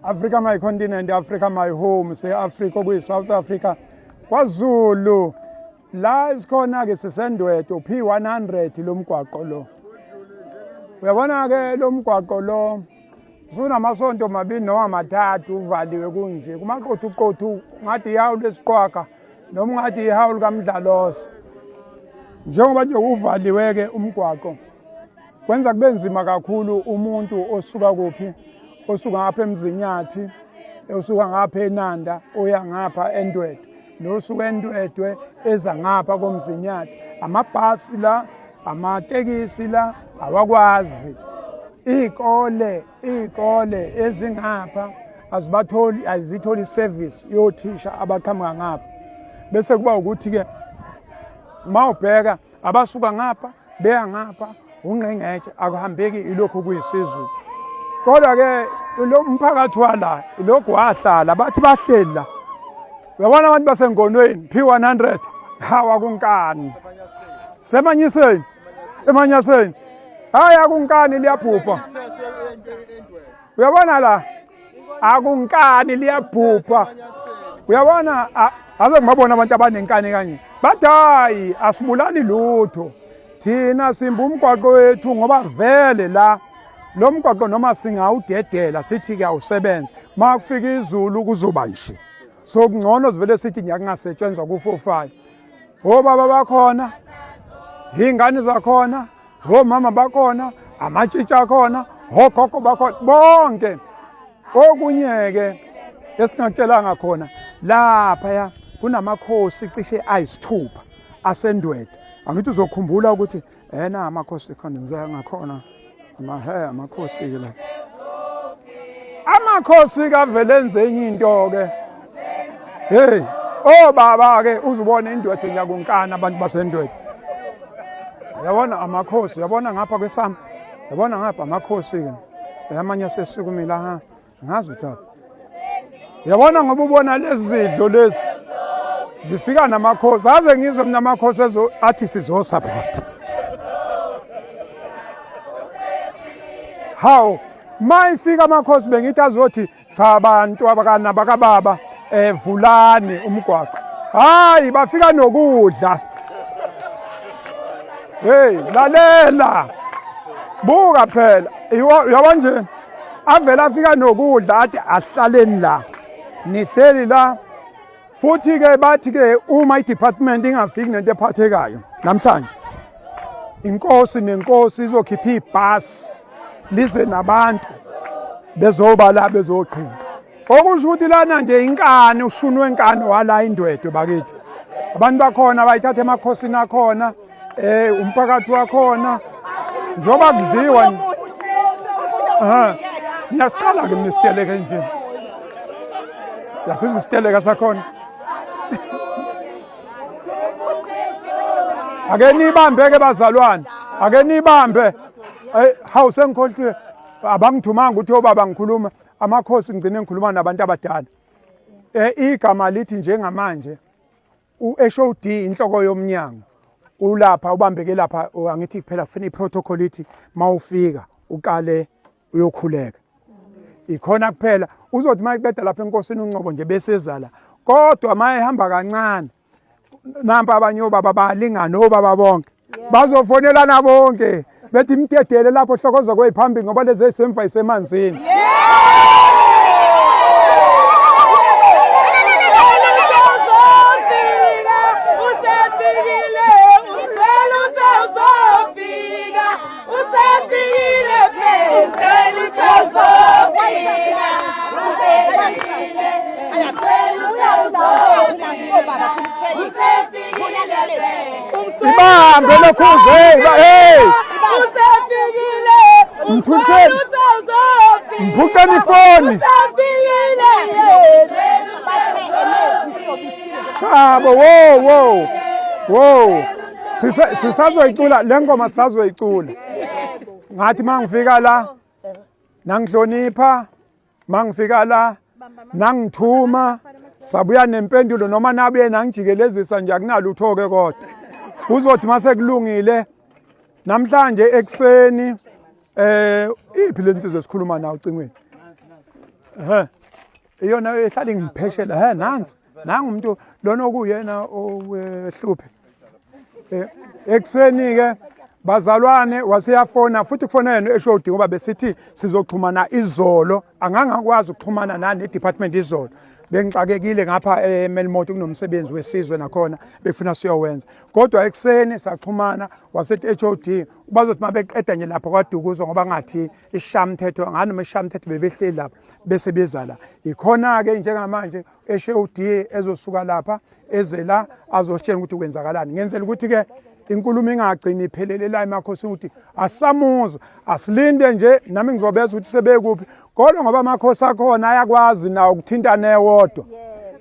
Africa my continent, Africa my home, se-Africa okuyi-South Africa, KwaZulu. La esikhona-ke siseNdwedwe, P100 lo mgwaqo lo. Uyabona-ke lo mgwaqo lo usunamasonto mabili noma mathathu uvaliwe kunje, kumaqothuqothu ngathi ihawu lesiqwaga noma ungathi ihawu likamdlalose. Njengoba nje uvaliwe-ke umgwaqo, kwenza kube nzima kakhulu umuntu osuka kuphi, osuka ngapha eMzinyathi, osuka ngapha eNanda, oya ngapha eNdwedwe, nosuka eNdwedwe eza ngapha koMzinyathi. Amabhasi la, amatekisi la awakwazi. Iy'kole, iy'kole ezingapha azibatholi, azitholi iservice yothisha abaqhamuka ngapha. Bese kuba ukuthi-ke uma ubheka abasuka ngapha beya ngapha ungqengetshe, akuhambeki, ilokhu kuyisizulu. Kodwa-ke lo mphakathi wala ilokhu wahlala, bathi bahleli la. Uyabona abantu baseNgonweni P100, hawa kunkani semanyiseni, emanyaseni, hayi akunkani, liyabhubha. Uyabona la akunkani, liyabhubha. Uyabona, ake ngibabona abantu abanenkani kanje, bathi hayi asibulali lutho thina, simba umgwaqo wethu ngoba vele la lo mgwaqo noma singawudedela sithi-ke awusebenze, uma kufika izulu kuzoba nje. So kungcono sivele sithi ngiyakungasetshenzwa ku-45. Obaba bakhona, iy'ngane zakhona, omama bakhona, amatshitshi akhona, ogogo bakhona, bonke. Okunye-ke esingakutshelanga khona laphaya, kunamakhosi cishe ayisithupha aseNdwedwe. Angithi uzokhumbula ukuthi ena amakhosi khona ngizoya ngakhona, amahe amakhosi-ke la, amakhosi kavele enze enye into-ke. Hey, obaba-ke uzubona iNdwedwe ngiyakunkana abantu baseNdwedwe. Uyabona amakhosi, uyabona ngapha kwesami, uyabona ngapha amakhosi-ke, amanye asesukumile ha, ngazi uthatha. Uyabona ngoba ubona lezi zidlo lezi zifika namakhosi, aze ngizwe mina amakhosi ezo athi sizosupport. Hawu, mayifika amakhosi bengithi azothi cha bantu abakana bakababa, vulani umgwaqo. Hayi, bafika nokudla. Hey, lalela, buka phela, uyabona nje avela afika nokudla, athi ahlaleni la, nihleli la. Futhi-ke bathi-ke uma i-department ingafiki nento ephathekayo namhlanje, inkosi nenkosi izokhipha ibhasi lize nabantu bezoba la bezoqhinqa. Okusho ukuthi lana nje inkani, ushuni wenkani wala iNdwedwe bakithi. Abantu bakhona bayithatha emakhosini akhona, umphakathi wakhona, njengoba kudliwa. Aha, ngiyasiqala-ke mina isiteleka nje, yasizwa isiteleka sakhona. Ake nibambe-ke bazalwane, ake nibambe. Hawu, sengikhohliwe, abangithumanga ukuthi obaba ngikhuluma amakhosi, ngigcine ngikhuluma nabantu abadala. Igama lithi njengamanje u-HOD inhloko yomnyango ulapha, ubambeke lapha. Angithi phela kufuna i-protocol ithi mawufika uqale uyokhuleka, ikhona kuphela uzothi uma eqeda lapha enkosini uNcobo nje besezala. Kodwa uma ehamba kancane, nampa abanye obaba balingana, obaba bonke bazofonelana bonke bethi imdedele lapho hlokoza kweyiphambili, ngoba lezi ezisemva isemanzini. Ibambe lokhuze, hey, hey. Usefikile. Mthutheni. Mphuceni ifoni. Usefikile. Chabo, wo wo. Wo. Sisazoyicula le ngoma, sisazoyicula. Ngathi mangifika la nangihlonipha, mangifika la nangithuma, sabuya nempendulo, noma nabuye nangijikelezisa nje, akunalutho ke. Kodwa kuzothi mase kulungile namhlanje ekuseni, iphi lensizwe esikhuluma nawo cingweni? Ehhe. Iyona ehlala ingipheshela he nansi. Nangu umuntu lona okuyena owehluphe. Eh, ekuseni ke bazalwane waseyafona futhi kufona yena eShodi ngoba besithi sizoxhumana izolo angangakwazi ukuxhumana nane department izolo bengixakekile ngapha eMelmoto kunomsebenzi wesizwe nakhona befuna siyowenza kodwa ekuseni saxhumana wasethi HOD bazothi mabeqeda nje lapho kwaDukuza ngoba ngathi ishamthetho nganoma ishamthetho bebehleli lapha bese beza la ikhona-ke njengamanje HOD ezosuka lapha eze la azositshela ukuthi kwenzakalani ngenzela ukuthi-ke inkulumo ingagcini iphelele la emakhosini ukuthi asamuzwa asilinde nje nami ngizobeza ukuthi sebekuphi kodwa ngoba amakhosi akhona ayakwazi nawo ukuthintana ewodwa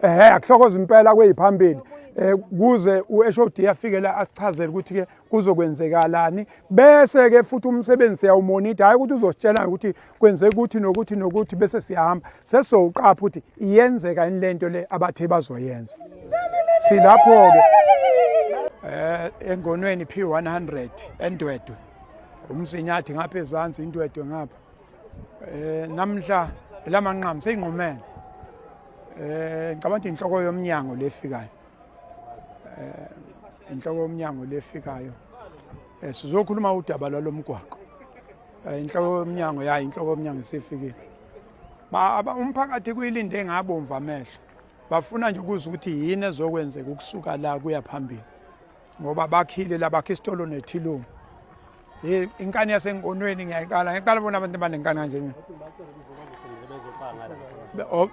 ehe akuhlokoza impela kweyiphambili eh kuze uHOD afike la asichazele ukuthi ke kuzokwenzekalani bese ke futhi umsebenzi siyawumonita hayi ukuthi uzositshela ukuthi kwenzeka ukuthi nokuthi nokuthi bese siyahamba sesowuqapha ukuthi iyenzeka yini lento le abathe bazoyenza silapho ke eh engonweni P100 endwedwe umzinyathi ngapha ezansi indwedwe ngapha eh namhla lamanqamu seyinqumene eh ngicabanga ukuthi inhloko yomnyango lefikayo eh inhloko yomnyango lefikayo eh sizokhuluma udaba lwalomgwaqo eh, inhloko yomnyango ya inhloko yomnyango isifikile ba umphakathi kuyilinde ngabomva amehlo bafuna nje ukuzwa ukuthi yini ezokwenzeka ukusuka la kuya phambili ngoba bakhile labakhe isitolo nethilumu Hey inkani yasenkonweni ngiyayiqala ngiqala bona abantu abanenkani kanje mina. Oh,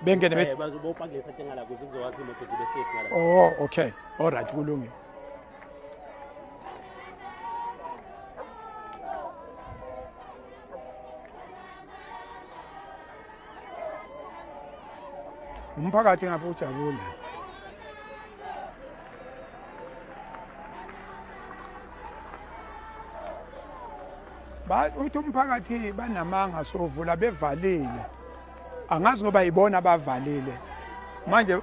bengene bethi bazobopakisa ngala kuze kuzowazi imoto zibe safe ngala. Oh okay. All right kulungile. Umphakathi ngapha ujabule. Uthi umphakathi banamanga sovula bevalile. Angazi ngoba yibona abavalile. Manje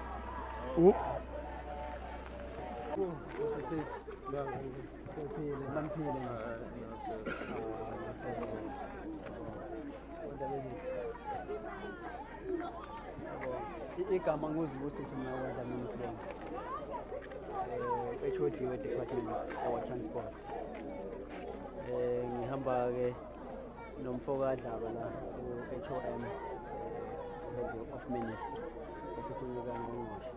Igama nguZibusiso mina kwaDlamini Sibongo. Eh HOD we department our transport. Eh ngihamba ke nomfoka Dlaba la u-HOM head of ministry ofisini likaNgqongqoshe.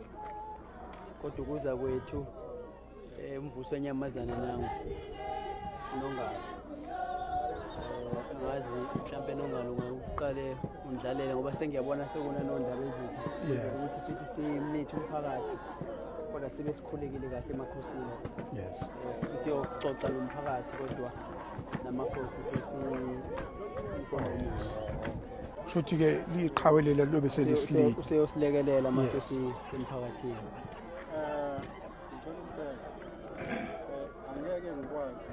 Kodwa ukuza kwethu Eh, umvuso wenyamazane nangu nongalo eh, angazi mhlampe nongalo ungaqale undlalele ngoba sengiyabona sekunanondaba ezitha ukuthi sithi simithe umphakathi kodwa sibe sikhulekile kahle emakhosini yes eh, sithi siyoxoxa nomphakathi kodwa namakhosi sesi shuthi ke liqhawe lela lobe selisilile useyosilekelela mase sisemphakathini Ngicela ukubeka angeke ngikwazi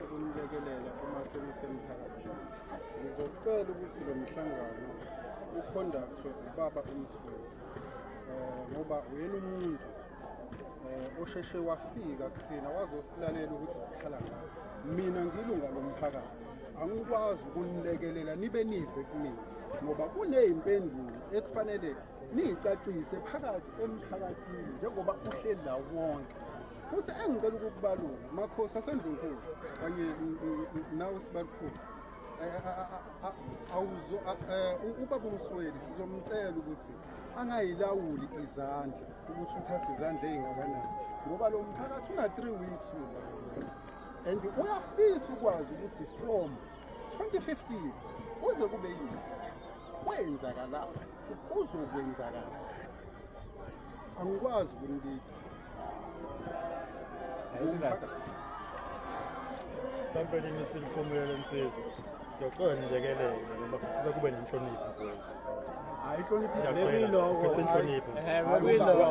ukunilekelela uma senisemphakathini. Ngizocela ukuthi lo mhlangano ukhondaktwe ubaba uMsweli ngoba uyena umuntu osheshe wafika kuthina wazosilalela ukuthi sikhala ngani. Mina ngilunga lomphakathi angikwazi ukunilekelela nibe nize kumina ngoba kuney'mpendulo ekufanele niyicacise phakathi emphakathini njengoba uhleli la wonke futhi engicela ukukubalula makhosi asendlunkulu kanye nawe sibalukhulu eh, awuzo eh, ubaba umsweli sizomcela ukuthi angayilawuli izandla ukuthi uthathe izandla ey'ngakanani ngoba lo mphakathi una-three weeks ulawula and uyafisa ukwazi ukuthi from 2015 kuze kube yimanje kwenzakalani Kuzokwenzakala. Angikwazi ukunilida. Umphakathi. Mhlawumbe nini siliphumulele nsizwa. Siyacela nilekelele ngoba sifisa kube nenhlonipho mfowethu. Hayi inhlonipho Siyacela inhlonipho.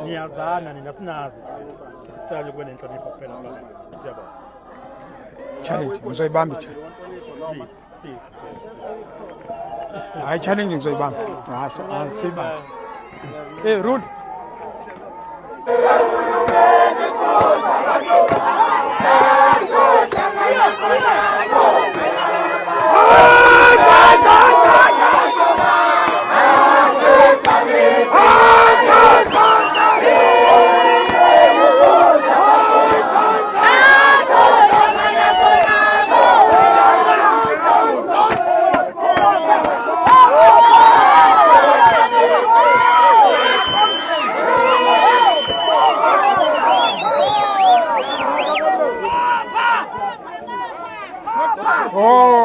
Niyazana nina sinazi thina. Sicela kube nenhlonipho kuphela phakathi. Siyabonga. Challenge ngizoyibamba i-challenge. Please, please. Hayi challenge ngizoyibamba. Hayi siyibamba. Hey rule.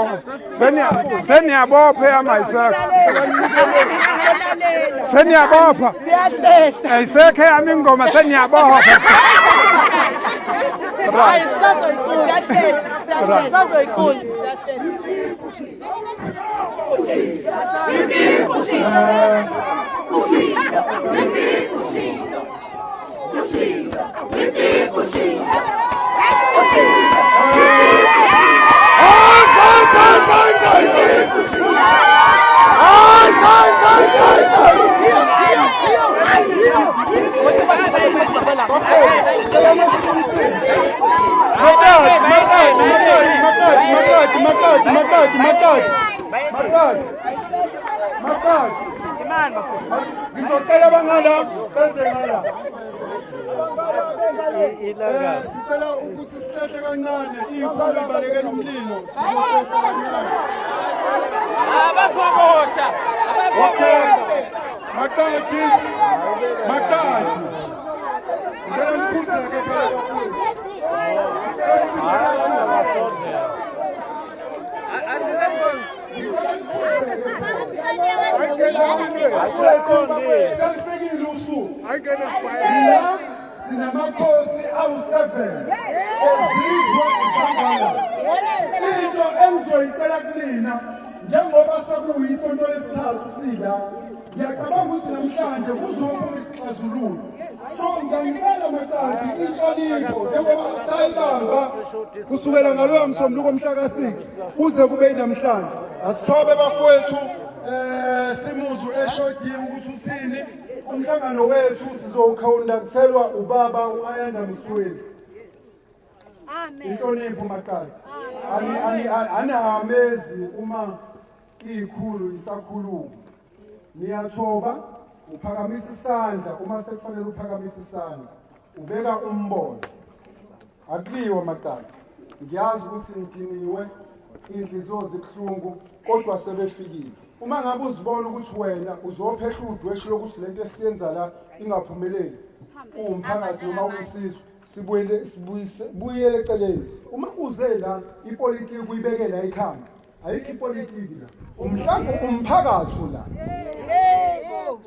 Hayibo, seniyabopha eyamayisakho. Seniyabopha. Ayisekho eyami ingoma seniyabopha. Hayi sisazoyicula. Sisazoyicula. Makati, makati, makati, makati, makati, makati. Ngizocela abangala beze ngala. Eh, sicela ukuthi sihlehle kancane ikhulu ibalekela umlilo. Abazobotha. Okay. Makati, makati. Ngicela nikhuzeke phela bafowethu. Selifikile usuku. La sinamakhosi awu-7 ezizwe zangala. Into engizoyicela kunina njengoba sekuyisonto lesithathu sila, ngiyacabanga ukuthi namhlanje kuzophuma isixazululo. So ngiyanicela Maqadi inhlonipho njengoba sayibamba kusukela ngaloya msombuluko mhla ka-6 kuze kube yinamhlanje. Asithobe bafowethu simuzu eshodiwe ukuthi uthini. Umhlangano wethu sizowukhawundakthelwa ubaba u-Ayanda Msweli. Inhlonipho Maqadi. Anihamezi uma ikhulu isakhuluma. Niyathoba, uphakamisa isandla uma sekufanele uphakamisa isandla. Ubeka umbono. Akuliwa Maqadi. Ngiyazi ukuthi ngidiniwe, iy'nhliziyo zibuhlungu, kodwa sebefikile. Uma ngabe uzibona ukuthi wena uzophehla udweshu lokuthi lento esiyenza la ingaphumeleli, uwumphakathi noma uyisizwe, sibuyele sibuyise buyele eceleni. Uma uze la ipolitiki uyibeke la ekhanda. Ayikho ipolitiki la. Umhlango umphakathi la.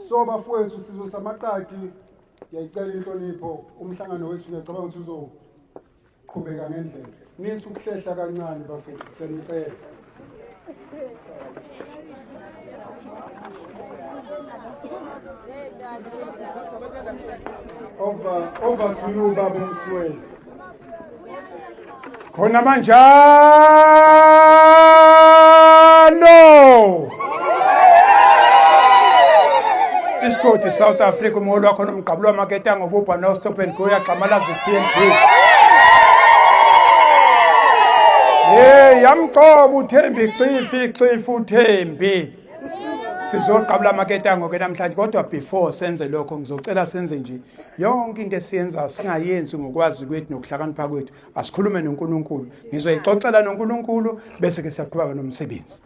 So bafowethu sizwe samaqadi ngiyayicela inhlonipho umhlangano wethu ngiyacabanga ukuthi uzoqhubeka ngendlela. Nithi ukuhlehla kancane bafowethu siyanicela. Over to you Baba Msweli. Khona manjalo. Isigodi South Africa umholi wakho nomgqabulo wamaketa ngobubha no stop and go yaxamalaza TNP. Hey yamqoba uThembi xifi xifi uThembi. Sizoqabula amaketango ke namhlanje kodwa before senze lokho ngizocela senze nje yonke into esiyenza singayenzi ngokwazi kwethu nokuhlakanipha kwethu asikhulume noNkulunkulu ngizoyixoxela noNkulunkulu bese ke siyaqhubeka nomsebenzi.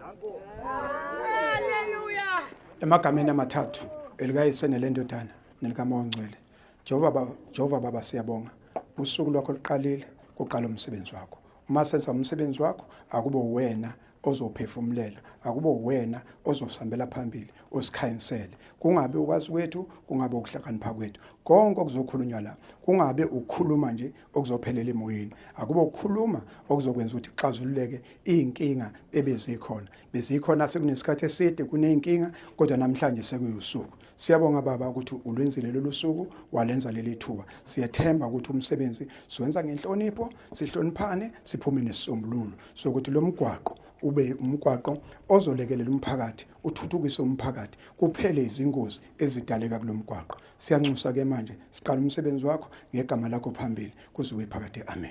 Emagameni amathathu elikayise nelendodana nelikaMoya oNgcwele. Jehova baba, Jehova baba siyabonga. Usuku lwakho luqalile, kuqala umsebenzi wakho. Uma senza umsebenzi wakho akube uwena ozophefumulela, akube uwena ozosihambela phambili, osikhanyisele. Kungabe ukwazi kwethu, kungabe ukuhlakanipha kwethu. Konke okuzokhulunywa la, kungabe ukukhuluma nje okuzophelela emoyeni. Akube ukukhuluma okuzokwenza ukuthi kuxazululeke iy'nkinga ebezikhona. Bezikhona sekunesikhathi eside kuney'nkinga kodwa namhlanje sekuyusuku. Siyabonga baba ukuthi ulwenzile lolu suku walenza leli thuba. Siyethemba ukuthi umsebenzi siwenza ngenhlonipho, sihloniphane, siphume nesisombululo sokuthi lo mgwaqo ube umgwaqo ozolekelela umphakathi, uthuthukise umphakathi, kuphele izingozi ezidaleka kulo mgwaqo. Siyanxusa ke manje siqala umsebenzi wakho ngegama lakho phambili kuze kube phakade. Amen.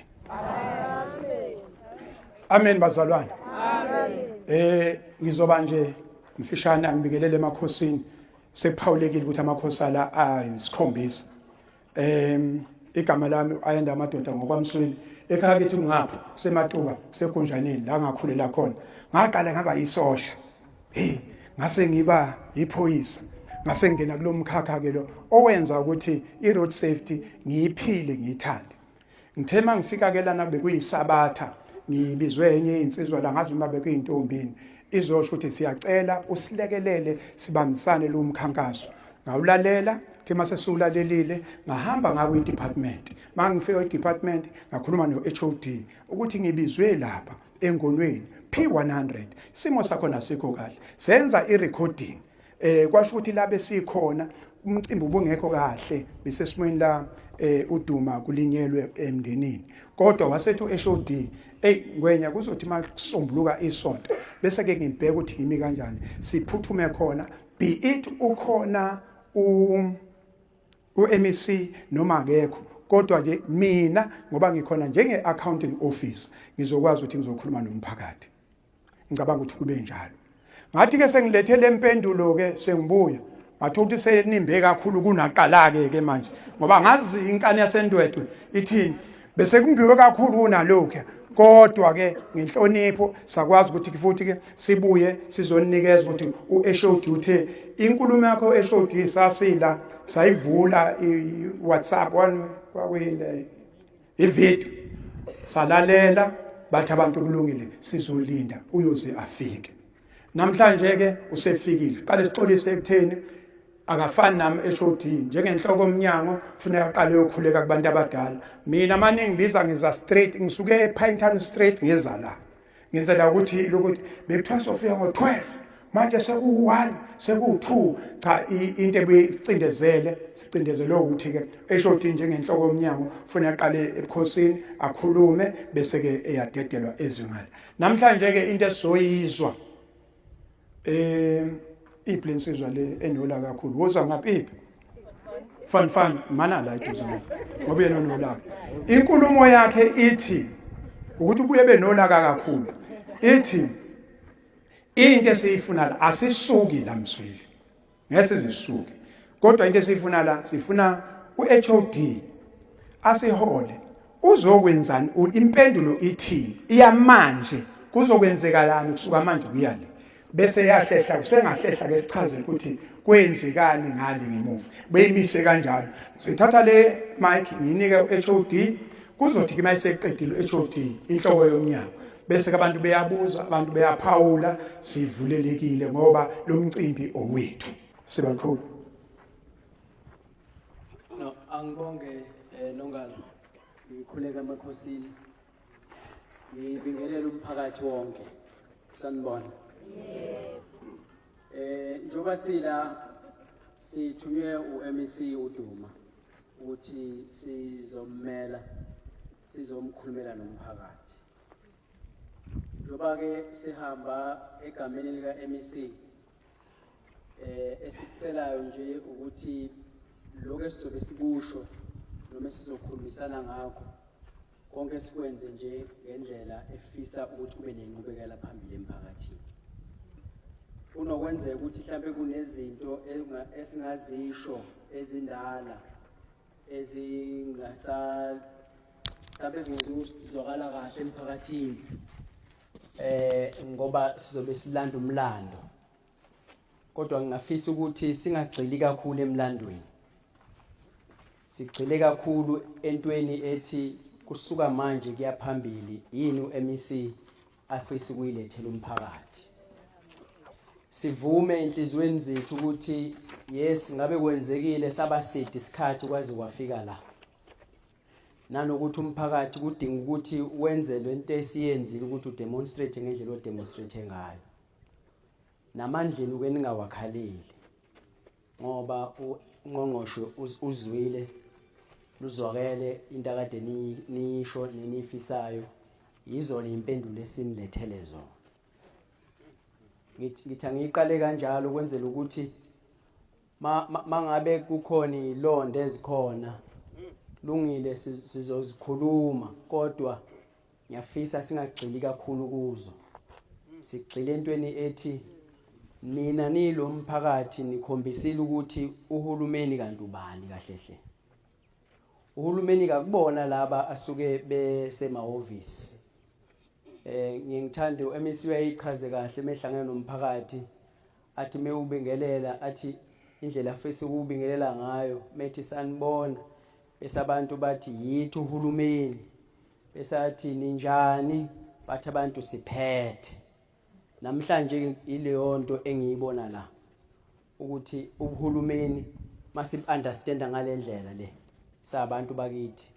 Amen bazalwane. Amen. Ngizoba nje mfishane angibikelele emakhosini. Sekuphawulekile ukuthi amakhosi ala ayisikhombisa. Igama lami Ayanda Amadoda ngokwaMsweli. Ekhaya kithi kungapha kuseMatuba kuseGunjaneni la ngakhulela khona. Ngaqala ngaba yisosha. Hey, ngase ngiba yiphoyisa. Ngase ngingena kulomkhakha ke lo owenza ukuthi i-road safety ngiyiphile ngiyithande. Ngithe mangifika ke lana bekuyisabatha. Ngibizwe enye insizwa la, ngazi noma bekuyintombini, izosho ukuthi siyacela usilekelele sibambisane lo mkhankaso. Ngawulalela, thi mase siwulalelile ngahamba ngakwi-department. Ma ngifika kwi-department ngakhuluma no-HOD ukuthi ngibizwe lapha engonweni P100, simo sakho nasikho kahle. Senza i-recording, kwasho ukuthi la besikhona umcimbi ubungekho kahle, besesimweni la uduma kulinyelwe emndenini, kodwa wasethi u-HOD, "Ey Ngwenya, kuzothi makusombuluka isonto bese ke ngibheka ukuthi ngimi kanjani, siphuthume khona, be it ukhona u-MEC noma akekho, kodwa ke mina ngoba ngikhona njenge accounting office ngizokwazi ukuthi ngizokhuluma nomphakathi." Ngicabanga ukuthi kube njalo. Ngathi ke sengilethe lempendulo ke, sengibuya ngathi ukuthi senimbe kakhulu kunaqala ke ke manje, ngoba ngazi inkani yaseNdwedwe ithini, bese kumbiwe kakhulu kunalokho. Kodwa ke ngenhlonipho sakwazi ukuthi futhi ke sibuye sizonikeza ukuthi uHOD uthe inkulumo yakho HOD sasila sayivula iWhatsApp one kwakuyile ivideo, salalela, bathi abantu kulungile, sizolinda uyoze afike. Namhlanje ke usefikile. Qale sixolise ekutheni akafani nami HOD, njengenhloko omnyango kufuneka aqale yokhuleka kubantu abadala. Mina manje ngibiza ngiza straight, ngisuke ePinetown straight ngeza la, ngenzela ukuthi lokuthi bekuthiwa sofika ngo-12, manje seku-1, seku-2. Cha, into ebuye isicindezele, sicindezelwe ukuthi-ke HOD njengenhloko yomnyango kufanele aqale ebukhosini akhulume, bese-ke eyadedelwa ezingale. Namhlanje-ke into esizoyizwa iphi lensizwa le enola kakhulu? Woza ngaphi, iphi? Fun fun mana la eduze ngoba yena onolaka. Inkulumo yakhe ithi ukuthi ubuye benolaka kakhulu, ithi into esiyifuna la, asisuki la mswili, ngeke sizisuke, kodwa into esiyifuna la, sifuna uHOD asihole, uzokwenzani, impendulo ithini iyamanje, kuzokwenzekalani kusuka manje kuya le, bese yahlehla, kusengahlehla ke sichazele ukuthi kwenzekani ngale ngemuva, beyimise kanjalo. Ngizothatha le mic ngiyinike uHOD, kuzothi ke mayiseqedile uHOD inhloko yomnyango, bese ke abantu beyabuza, abantu beyaphawula, sivulelekile ngoba lo mcimbi owethu sibakhulu. No, angibonge Nongalo. Ngikhuleka emakhosini. Ngibingelela umphakathi wonke. Sanibona. Njoba sila sithunywe uMEC uDuma ukuthi sizommela, sizomkhulumela nomphakathi. Njoba ke sihamba egameni lika MEC, esicelayo nje ukuthi lokho esizobe sikusho noma esizokhulumisana ngakho konke sikwenze nje ngendlela efisa ukuthi kube nenqubekela phambili emphakathini. Kunokwenzeka ukuthi mhlambe kunezinto esingazisho ezindala ezingasa mhlambe ezingezuzwakala kahle emphakathini, ngoba sizobe silanda umlando, kodwa ngingafisa ukuthi singagxili kakhulu emlandweni, sigxile kakhulu entweni ethi kusuka manje kuya phambili yini uMEC afisa ukuyilethela umphakathi. Sivume enhliziyweni zethu ukuthi yes, ngabe kwenzekile saba side isikhathi kwaze kwafika la, nanokuthi umphakathi kudinga ukuthi wenzelwe into esiyenzile ukuthi udemonstrate ngendlela odemonstrate ngayo, namandleni uke ningawakhaleli, ngoba ungqongqoshe uzwile, luzwakele into akade nisho neniyifisayo, yizona impendulo esinilethele zona. Ngithi angiyiqale kanjalo ukwenzela ukuthi mangabe kukhona izilonda ezikhona, lungile, sizozikhuluma, kodwa ngiyafisa singagxili kakhulu kuzo, sigxile entweni ethi nina nilo mphakathi nikhombisile ukuthi uhulumeni kanti ubani kahle hle. Uhulumeni kakubona laba asuke besemahhovisi. Ngiyengithande uMEC uyayichaze kahle mehlangana nomphakathi, athi mewubingelela, athi indlela afisa ukubingelela ngayo methi sanibona, bese abantu bathi yithi uhulumeni, bese athi ninjani, Bathi abantu siphethe. Namhlanje ileyo nto engiyibona la ukuthi ubuhulumeni masibu-understanda ngale ndlela le sabantu bakithi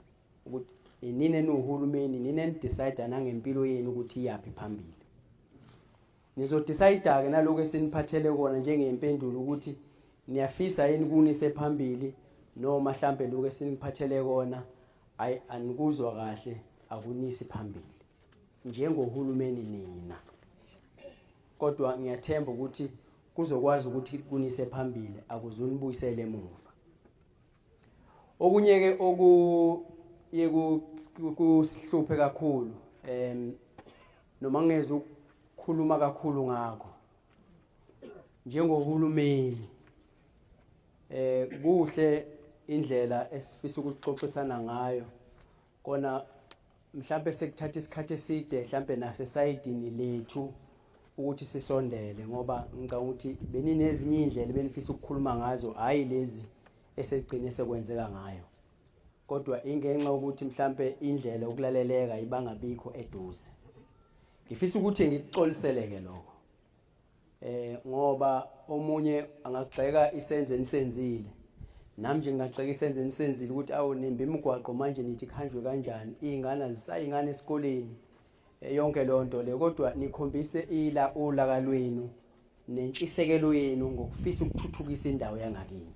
ukuthi inini eniwuhulumeni nini enidecide nangempilo yenu ukuthi iyaphi phambili. Nizodecide-ke nalokhu esiniphathele kona njengempendulo ukuthi niyafisa yini kunise phambili noma mhlampe lokhu esiniphathele kona ayi anikuzwa kahle akunisi phambili njengohulumeni nina. Kodwa ngiyathemba ukuthi kuzokwazi ukuthi kunise phambili akuzunibuyisele emuva. Okunye ke okuye kusihluphe kakhulu noma ngeze ukukhuluma kakhulu ngakho njengohulumeni kuhle indlela esifisa ukuxoxisana ngayo kona mhlambe sekuthatha isikhathi eside mhlambe nasesayidini lethu ukuthi sisondele ngoba ngicabanga ukuthi beninezinye indlela benifisa ukukhuluma ngazo hayi lezi esegcine sekwenzeka ngayo kodwa ingenxa ukuthi mhlambe indlela yokulaleleka ibangabikho eduze. Ngifisa ukuthi ngikuxoliseleke lokho ngoba omunye angagxeka isenzo enisenzile, nami nje ngingagxeka isenzo enisenzile ukuthi awu nimba imigwaqo manje nithi kuhanjwe kanjani, iy'ngane azisayingane esikoleni, yonke leyo nto leyo, kodwa nikhombise ila ulaka lwenu nentshisekelo yenu ngokufisa ukuthuthukisa indawo yangakini.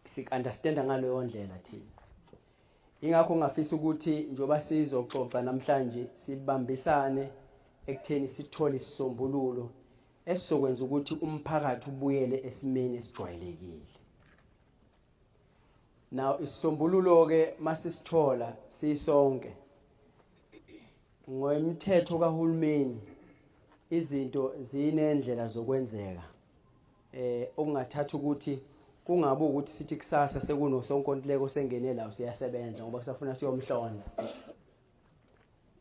Sik-understanda ngaleyo ndlela thina. Ingakho ngafisa ukuthi njengoba sizoxoxa namhlanje sibambisane ekutheni sithole isisombululo esizokwenza ukuthi umphakathi ubuyele esimeni esijwayelekile. Now isisombululo-ke masisithola sisonke ngoMthetho kahulumeni izinto zinendlela zokwenzeka okungathatha ukuthi kungabe ukuthi sithi kusasa sekunosonkontileko sengene la siyasebenza ngoba kusafuna siyomhlonza.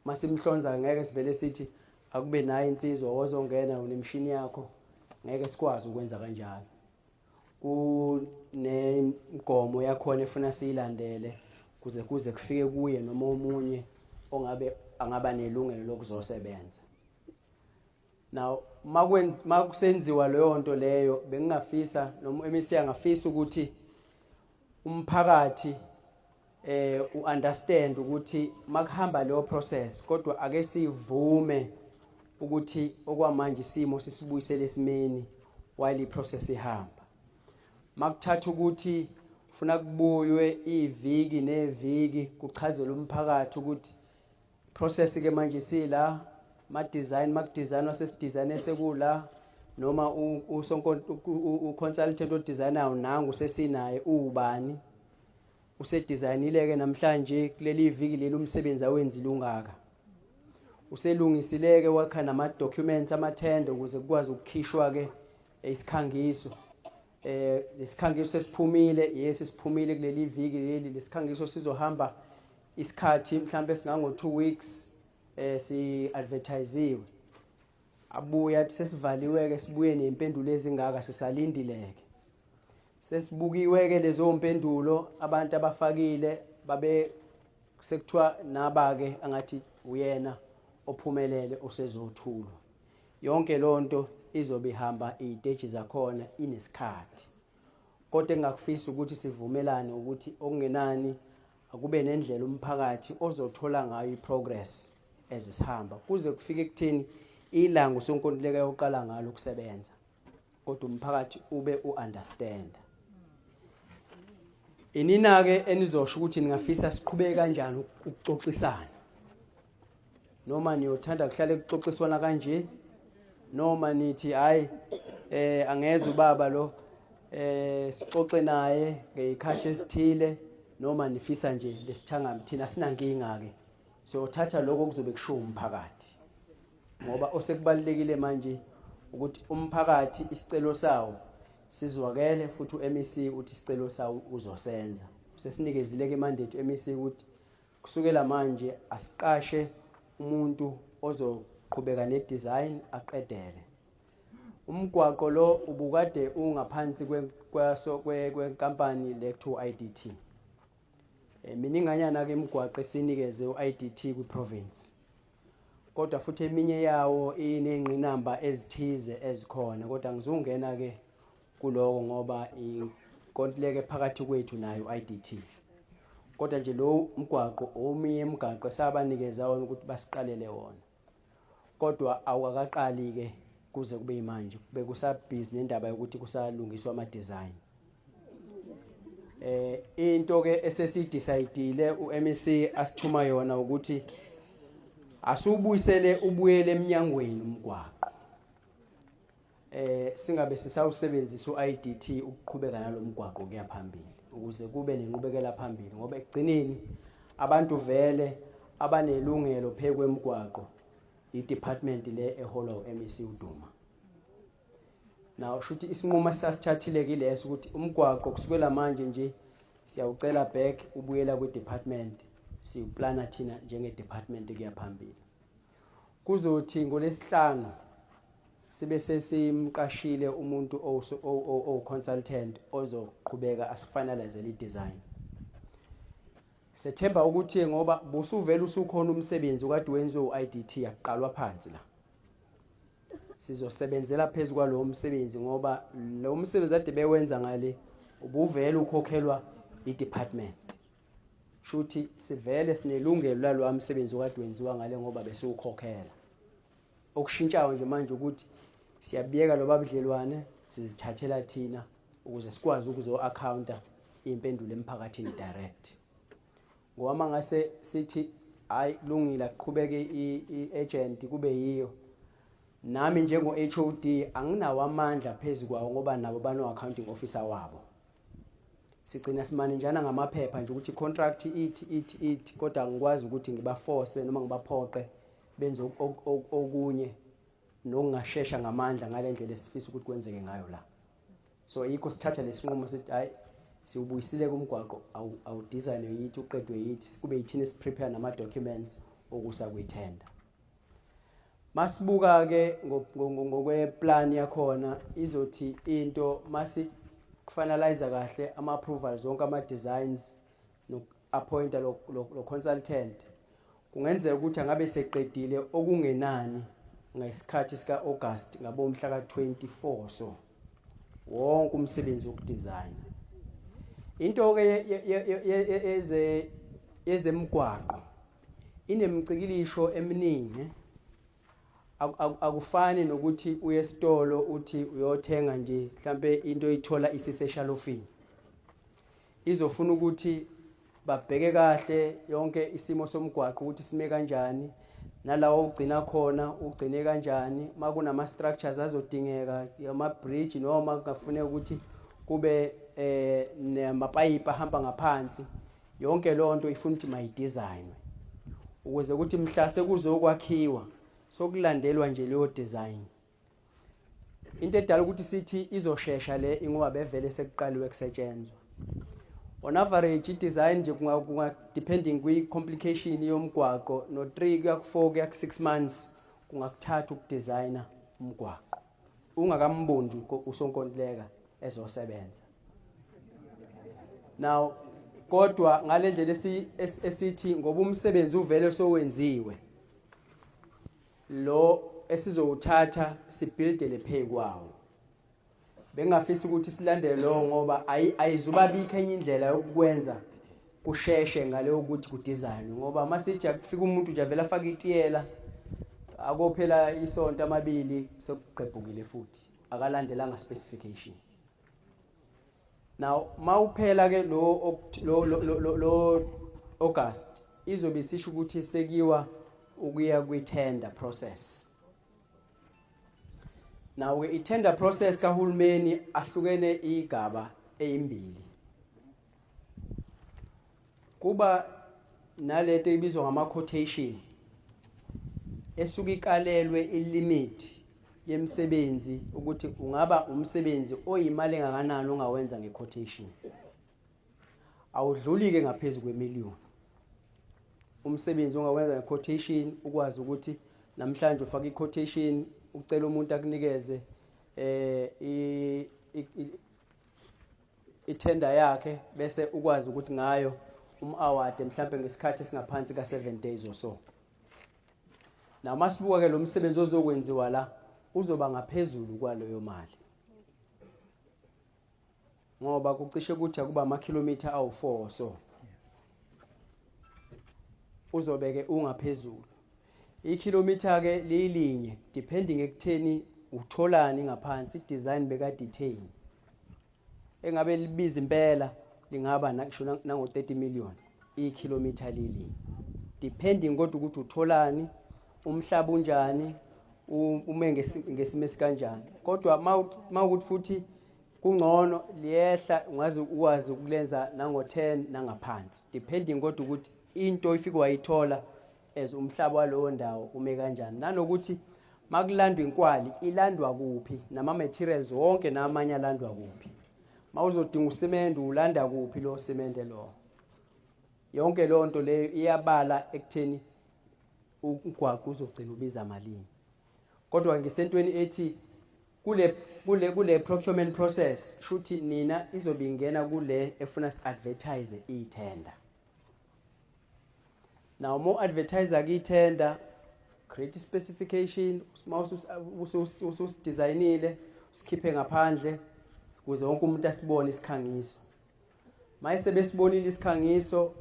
Masimhlonza ngeke sivele sithi akube naye insizwa wozongena unemshini yakho, ngeke sikwazi ukwenza kanjalo. Kunemigomo yakhona efuna siyilandele kuze kufike kuye noma omunye ongabe angaba nelungelo lokuzosebenza. Now makusenziwa leyo nto leyo bengingafisa noma MEC angafisa ukuthi umphakathi uunderstand ukuthi makuhamba leyo process, kodwa ake sivume ukuthi okwamanje isimo sisibuyisele esimeni while iprocess ihamba. Makuthatha ukuthi ufuna kubuywe iviki neviki kuchazela umphakathi ukuthi process ke manje sila ma design makudesignwa sesidesign sekula noma uconsultant odesignayo nangu sesinaye uwubani usedesignile ke namhlanje kuleli viki leli umsebenzi awenzile ungaka uselungisileke wakha nama documents amathenda ukuze kukwazi ukukhishwa ke isikhangiso. Lesikhangiso sesiphumile, yes siphumile kuleli viki leli. Lesikhangiso sizohamba isikhathi mhlambe singango 2 weeks si advertisiwe. Abuya athi sesivaliwe ke sibuye nempendulo ezingaka sisalindileke. Sesibukiwe ke lezo mpendulo abantu abafakile babe sekuthiwa naba ke angathi uyena ophumelele osezothulwa. Yonke lonto izobe ihamba iziteji zakhona inesikhathi. Kodwa engakufisa ukuthi sivumelane ukuthi okungenani akube nendlela umphakathi ozothola ngayo iprogress ezisihamba kuze kufike ekutheni ilanga usonkontileka yoqala ngalo ukusebenza, kodwa umphakathi ube uunderstand. Inina ke enizosho ukuthi ningafisa siqhubeke kanjani ukuxoxisana, noma niyothanda kuhlale kuxoxiswana kanje, noma nithi hayi angeze ubaba lo sixoxe naye ngezikhathi esithile, noma nifisa nje lesithangami. Thina sinankinga ke, siyothatha lokho kuzobe kushiwo umphakathi, ngoba osekubalekile manje ukuthi umphakathi isicelo sawo sizwakele, futhi uMEC uthi isicelo sawo uzosenza. Sesinikezile ke mandate uMEC ukuthi kusukela manje asiqashe umuntu ozoqhubeka nedesign aqedele. Umgwaqo lo ubukade ungaphansi kwenkampani le kuthiwa IDT. Mininganyana ke imigwaqo esinikeze uIDT kwiprovince. Kodwa futhi eminye yawo inengqinamba ezithize ezikhona kodwa ngizungena ke kuloko ngoba inkontileka phakathi kwethu nayo IDT. Kodwa nje lo mgwaqo omunye imigaqo esabanikeza wona ukuthi basiqalele wona. Kodwa awukakaqali ke kuze kube manje bekusabhizi nendaba yokuthi kusalungiswa ama design. Eh into ke esesidecidile uMEC asithuma yona ukuthi asubuyisele ubuyele eminyangweni umgwaqo. Eh singabe sisawusebenzisa uIDT ukuqhubeka nalomgwaqo kuya phambili ukuze kube nenqubekela phambili ngoba ekugcineni abantu vele abanelungelo phekwe emgwaqo i-department le eholwa uMEC uDuma. Now shuthi isinqumo esasithathile kileso ukuthi umgwaqo kusukela manje nje siyawucela back ubuyela kwi-department siwuplana thina njenge-department kuya phambili. Kuzothi ngolesihlanu sibe sesimqashile umuntu owu-consultant ozoqhubeka asifinalizele i-design. Sethemba ukuthi ngoba busuvele usukhona umsebenzi okade wenziwe u-IDT akuqalwa phansi la. Sizosebenzela phezu kwalowo msebenzi ngoba lo msebenzi ade bewenza ngale ubuvele ukhokhelwa i-department. Shuthi sivele sinelungelo lalowa msebenzi okade wenziwa ngale ngoba besiwukhokhela. Okushintshayo nje manje ukuthi siyabiyeka loba budlelwane sizithathela thina ukuze sikwazi ukuzo-accounta iy'mpendulo emphakathini direct. Ngoba mangase sithi hayi kulungile akuqhubeke i-agent kube yiyo nami njengo HOD anginawo amandla phezu kwawo ngoba nabo bano accounting officer wabo. Sigcina simane njana ngamaphepha nje ukuthi contract ithi ithi ithi kodwa angikwazi ukuthi ngibaforce noma ngibaphoqe benze okunye nokungashesha ngamandla ngalendlela esifisa ukuthi kwenzeke ngayo la. So yikho sithatha lesinqumo sithi hayi siwubuyisile kumgwaqo awudesignwe yithi uqedwe yithi kube yithina esiprepare nama documents okusa kwithenda. Masibuka ke ngokweplan yakhona izothi into masi finalize kahle ama approvals zonke ama designs no appointa lo, lo, lo consultant kungenzeka ukuthi angabe seqedile okungenani ngesikhathi sika August ngabo mhla ka 24 so wonke umsebenzi wokudesign into ke eze ezemgwaqo inemicikilisho eminingi akufani nokuthi uye esitolo uthi uyothenga nje mhlambe into oyithola isiseshalofini izofuna ukuthi babheke kahle yonke isimo somgwaqo ukuthi sime kanjani nalawo ugcina khona ugcine kanjani makunama structures azodingeka ama bridge noma kungafuneka ukuthi kube eh namapayipi ahamba ngaphansi yonke lonto ifuna ukuthi mayidesignwe ukuze ukuthi mhla sekuzokwakhiwa sokulandelwa nje leyo design Into edala ukuthi sithi izoshesha le ingoba bevele sekuqaliwe kusetshenzwa. On average i-design nje kunga, kunga depending kwi-complication yomgwaqo no 3 kuya ku 4 kuya ku 6 months kungakuthatha ukudesigna umgwaqo ungakamboni usonkontileka ezosebenza. Now kodwa ngalendlela esithi ngoba umsebenzi uvele sowenziwe lo esizowuthatha sibuildele phe kwawo bengafisa ukuthi silandele lo ngoba ayizubabikho enye indlela yokukwenza kusheshe ngale ukuthi kudesign ngoba masithi akufika umuntu nje avela afake itiyela akophela isonto amabili sekugqebhukile futhi akalandelanga specification Now mawuphela ke lo lo lo lo August izobe isisho ukuthi sekuyiwa ukuya kwi tender process. Now ke i tender process kahulumeni ahlukene igaba ezimbili. Kuba nalento ibizwa ngama quotation esuke ikalelwe ilimit yemisebenzi ukuthi ungaba umsebenzi oyimali engakanani ongawenza ngequotation. Awudluli ke ngaphezulu kwemillion. Umsebenzi ongawenza ngequotation ukwazi ukuthi namhlanje ufaka iquotation ucela umuntu akunikeze eh ithenda yakhe bese ukwazi ukuthi ngayo um-award mhlambe ngesikhathi esingaphansi ka 7 days or so. Nama sibuka ke lo msebenzi ozokwenziwa la uzoba ngaphezulu kwaleyo mali. Ngoba kucishe kuthi akuba amakhilomitha awu4 so. Uzobeke ungaphezulu. Ikhilomitha ke lilinye depending ekutheni utholani ngaphansi design beka detail. Engabe libiza impela lingaba ngisho nango 30 million ikhilomitha lilinye. Depending kodwa ukuthi utholani, umhlaba unjani, ume ngesimo esikanjani. Kodwa mawukuthi futhi kungcono liyehla ungaze ukwazi ukulenza nango 10 nangaphansi depending kodwa ukuthi into ifike wayithola as umhlaba walowo ndawo ume kanjani, nanokuthi makulandwa inkwali ilandwa kuphi, nama materials wonke namanye alandwa kuphi, mawuzodinga usimende ulanda kuphi lo simende lo. Yonke leyo nto leyo iyabala ekutheni umgwaqo uzogcina ubiza malini. Kodwa ngisentweni ethi kule kule kule procurement process shuthi nina izobe ingena kule efuna si-advertise i-tender. Now more advertiser ki-tender, create specification, uma ususidesignile usikhiphe ngaphandle ukuze wonke umuntu asibone isikhangiso. Mayese besibonile isikhangiso,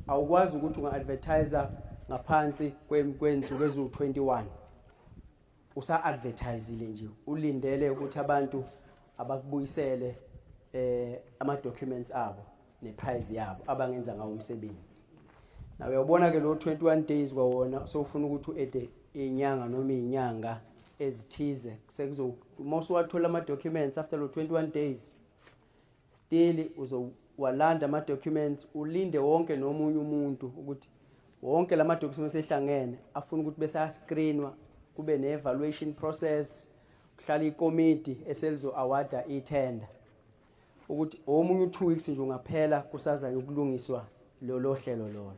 awukwazi ukuthi unga-advertise ngaphansi kwensuku eziwu-21 usa-advertisile nje ulindele ukuthi abantu abakubuyisele ama documents abo neprice yabo abangenza ngawo umsebenzi. Nawe uyabona ke lo 21 days kwawona sowufuna ukuthi uede inyanga noma izinyanga ezithize, sekuzo uma usuwathola ama documents after lo 21 days still uzowalanda ama documents, ulinde wonke nomunye umuntu ukuthi wonke lama documents ehlangene afuna ukuthi bese ascreenwa, kube ne evaluation process, kuhlala ikomiti eselizo awarda i-tender, ukuthi omunye u2 weeks nje ungaphela kusazanye ukulungiswa lolo hlelo lolo.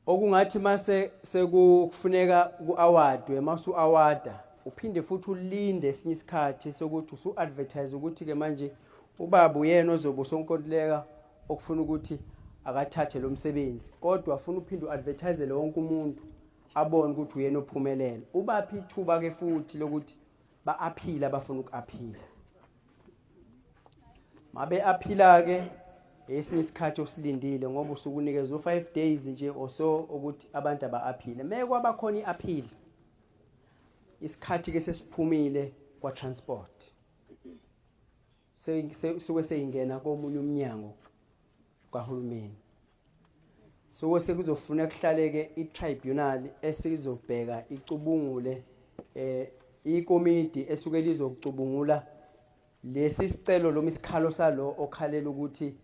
Okungathi mase sekufuneka kuawadwe, masu awarda uphinde futhi ulinde esinye isikhathi sokuthi usu advertise ukuthi ke manje ubaba uyena ozobe usonkontileka okufuna ukuthi akathathe lo msebenzi, kodwa afuna uphinde uadvertisele wonke umuntu abone ukuthi uyena ophumelele. Ubaphi ithuba ke futhi lokuthi ba-aphila abafuna uku-aphila, mabe aphila ke esinye isikhathi osilindile ngoba usukunikeza u5 days nje or so ukuthi abantu aba-aphile. Meke kwabakhona i-appeal, isikhathi ke sesiphumile kwa transport, suke seyingena komunye umnyango kahulumeni, suke sekuzofuna kuhlaleke i-tribunal esizobheka icubungule ikomidi esuke lizokucubungula lesi sicelo noma isikhalo salo okhalela ukuthi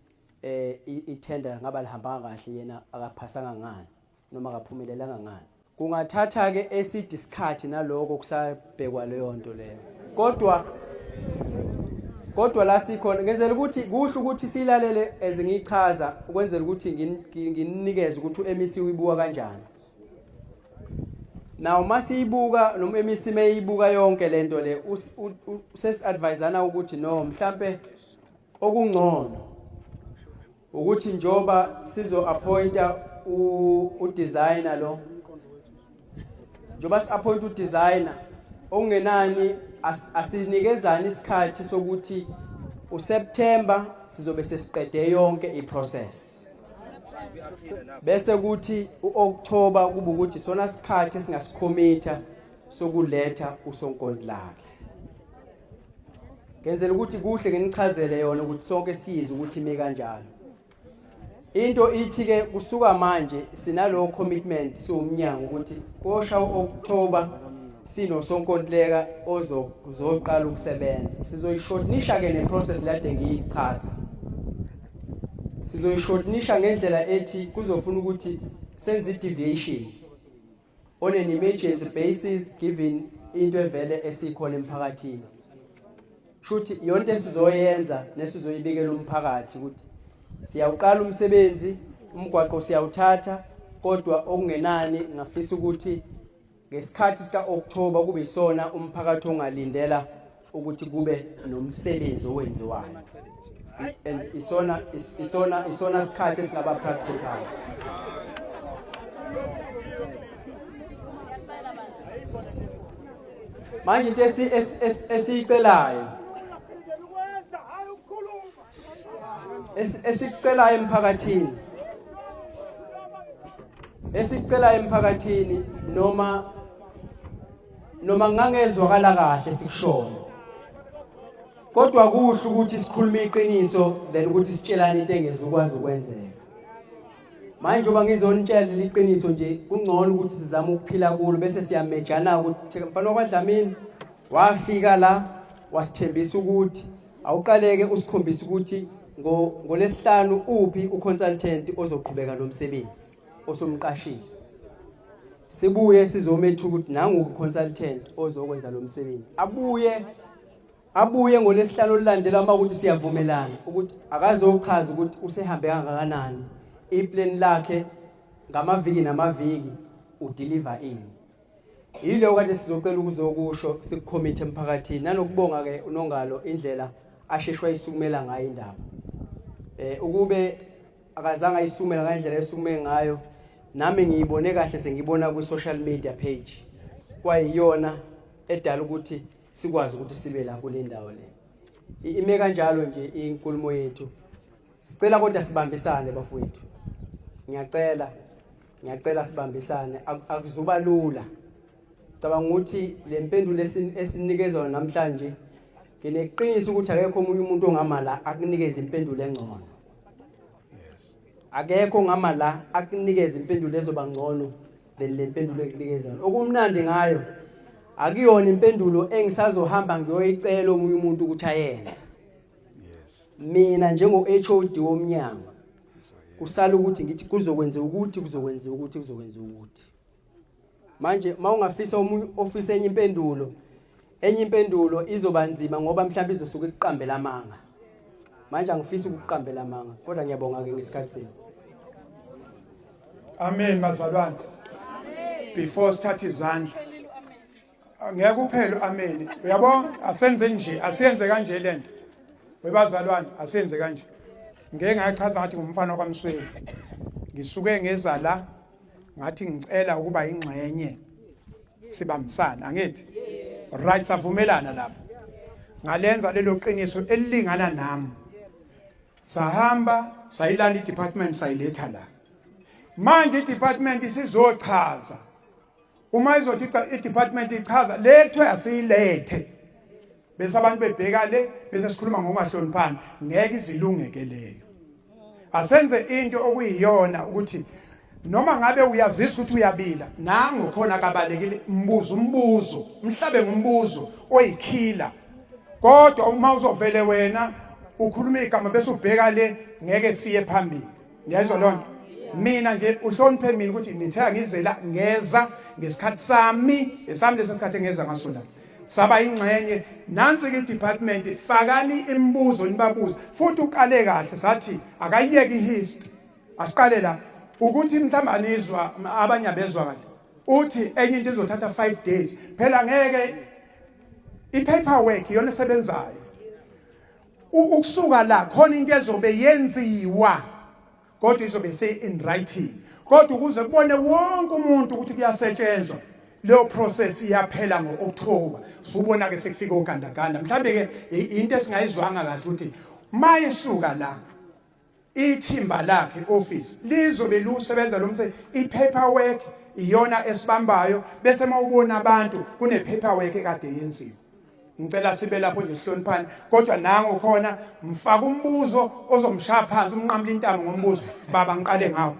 ithenda ngaba lihambanga kahle, yena akaphasanga ngani noma akaphumelelanga ngani. Kungathatha ke eside isikhathi naloko kusabhekwa leyo nto leyo. Kodwa la sikhona ngenzela ukuthi kuhle ukuthi silalele ezingichaza ukwenzela ukuthi ngininikeze ukuthi uMEC uyibuka kanjani. Now masiyibuka noma MEC meyibuka yonke lento le, sesi-advisana ukuthi no mhlambe okungcono ukuthi njoba sizo appointa u designer lo, njoba si appoint u designer okungenani asinikezani isikhathi sokuthi uSeptember sizobe sesiqede yonke iprocess, bese kuthi uOctober kuba ukuthi sona sikhathi esingasikhomitha sokuletha usonkontilaka. Ngenzela ukuthi kuhle nginichazele yona ukuthi sonke sizwe ukuthi ime kanjalo. Into ithi ke kusuka manje sinalo commitment siwumnyango ukuthi kosha uOctober sinosonkontileka ozoqala ukusebenza. Sizoyishortenisha ke ne process lade ngiyichaza. Sizoyishortenisha ngendlela ethi kuzofuna ukuthi senze deviation on an emergency basis given into evele esikhona emphakathini. Shuthi yonke esizoyenza nesizoyibikela umphakathi ukuthi siyawuqala umsebenzi, umgwaqo siyawuthatha, kodwa okungenani ngafisa ukuthi ngesikhathi sika October kube isona umphakathi ongalindela ukuthi kube nomsebenzi owenziwayo, and isona sikhathi esingaba practical. Manje into esiyicelayo esikucelayo emphakathini esikucelayo emphakathini noma noma ngangezwakala kahle sikushoyo kodwa kuhle ukuthi sikhulume iqiniso then ukuthi sitshelane into engezukwazi ukwenzeka. Manje njengoba ngizonitshela iqiniso nje kungcono ukuthi sizame ukuphila kulo bese siyamejana ukuthi mfana wakwaDlamini wafika la wasithembisa ukuthi awuqaleke usikhombise ukuthi ngolesihlanu uphi uconsultant ozoqhubeka nomsebenzi osumqashile. Sibuye sizomethuka ukuthi nangu uconsultant ozokwenza lo msebenzi. Abuye abuye ngolesihlanu olulandela uma ukuthi siyavumelana ukuthi akazochaza ukuthi usehambe kangakanani iplan lakhe ngamaviki namaviki udeliver ini. Yilo kade sizocela ukuzokusho sikukhomithe emphakathini nanokubonga ke unongalo indlela asheshwa isukumela ngayo indaba. Eh ukube akazange ayisukumela ngendlela esukume ngayo nami ngiyibone kahle sengibona kwi social media page kwayiyona edala ukuthi sikwazi ukuthi sibe la kule ndawo le. Ime kanjalo nje inkulumo yethu. Sicela kodwa sibambisane bafowethu. Ngiyacela ngiyacela sibambisane akuzuba lula. Cabanga ukuthi le mpendulo esinikezwa namhlanje ngineqiniso ukuthi akekho omunye umuntu ongama la akunikeze impendulo engcono. Akekho ongama la akunikeze impendulo ezoba ngcono than le mpendulo ekunikeza yona. Okumnandi ngayo akuyona impendulo engisazohamba ngiyoyicela omunye umuntu ukuthi ayenze. Yes. Mina njengo HOD womnyango kusala ukuthi ngithi kuzokwenziwa ukuthi kuzokwenziwa ukuthi kuzokwenziwa ukuthi. Manje mawungafisa omunye ofisa enye impendulo enye impendulo izoba nzima ngoba mhlawumbe izosuke ikuqambela amanga. Manje angifisi ukuqambela amanga kodwa ngiyabonga ke ngesikhathi senu. Amen bazalwane. Before sithatha izandla. Ngeke uphele amen. Uyabo asenze nje, asiyenze kanje lento. Webazalwane asenze kanje. Ngeke ngachaza ngathi ngumfana kwaMsweli. Ngisuke ngeza la ngathi ngicela ukuba ingxenye sibambisana angithi? Right savumelana lapho. Ngalenza lelo qiniso elilingana nami. Sahamba sayilanda i-department sayiletha la. Manje i-department isizochaza. Uma izothi i-department ichaza le kuthiwa asiyilethe. Bese abantu bebheka le bese sikhuluma ngokungahloniphani ngeke izilungeke leyo. Asenze into okuyiyona ukuthi noma ngabe uyazisa ukuthi uyabila nangu khona kabalekile mbuzo umbuzo mhlabe ngumbuzo oyikhila kodwa uma uzovele wena ukhuluma igama bese ubheka le ngeke siye phambili ngiyayizwa loo nto mina nje uhloniphe mina ukuthi nithe ngizela ngeza ngesikhathi sami esami leso sikhathi engeza ngaso la saba ingxenye nansi ke department fakani imibuzo nibabuze futhi uqale kahle sathi akayiyeke ihistory asiqale la ukuthi mhlawumbe anizwa abanye abezwa kahle uthi enye into izothatha 5 days phela ngeke i-paperwork iyona esebenzayo ukusuka la khona into ezobe yenziwa kodwa izobe se in writing kodwa ukuze kubone wonke umuntu ukuthi kuyasetshenzwa leyo process iyaphela ngo-October subona ke sekufika ogandaganda mhlambe ke into esingayizwanga kahle ukuthi mayisuka la ithimba lakhe office lizobe lusebenza lo msebenzi i-paperwork iyona esibambayo bese mawubona abantu kune paperwork ekade yenziwe ngicela sibe lapho nje sihloniphane kodwa nangu khona mfaka umbuzo ozomshaya phansi umnqamula intamo ngombuzo baba ngiqale ngawo.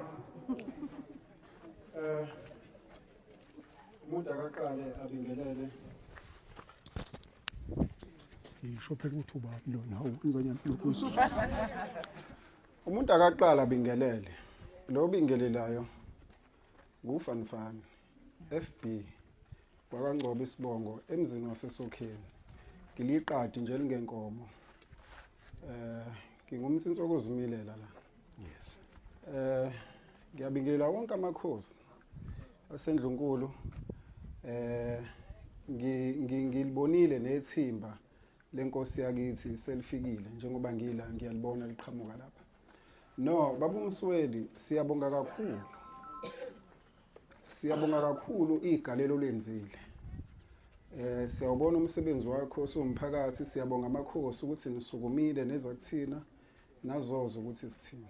Eh umuntu akaqale abingelele. Ngisho phela ukuthi ubani lona hawu wenza njani lokhu. Umuntu akaqala abingelele. Lo bingelelayo nguFanifani FB wakwaNgcobo isibongo emzini waseSokheni. Ngiliqadi nje elingenkomo. Eh ngingumnsinsi okuzimilela la. Yes. Eh ngiyabingelela wonke amakhosi asendlunkulu. Eh ngilibonile nethimba lenkosi yakithi selifikile njengoba ngila ngiyalibona liqhamuka lapha. No, baba uMsweli siyabonga kakhulu. Siyabonga kakhulu igalelo lenzile. Eh siyawubona umsebenzi wakho siwumphakathi siyabonga amakhosi ukuthi nisukumile neza kuthina nazozo ukuthi sithini.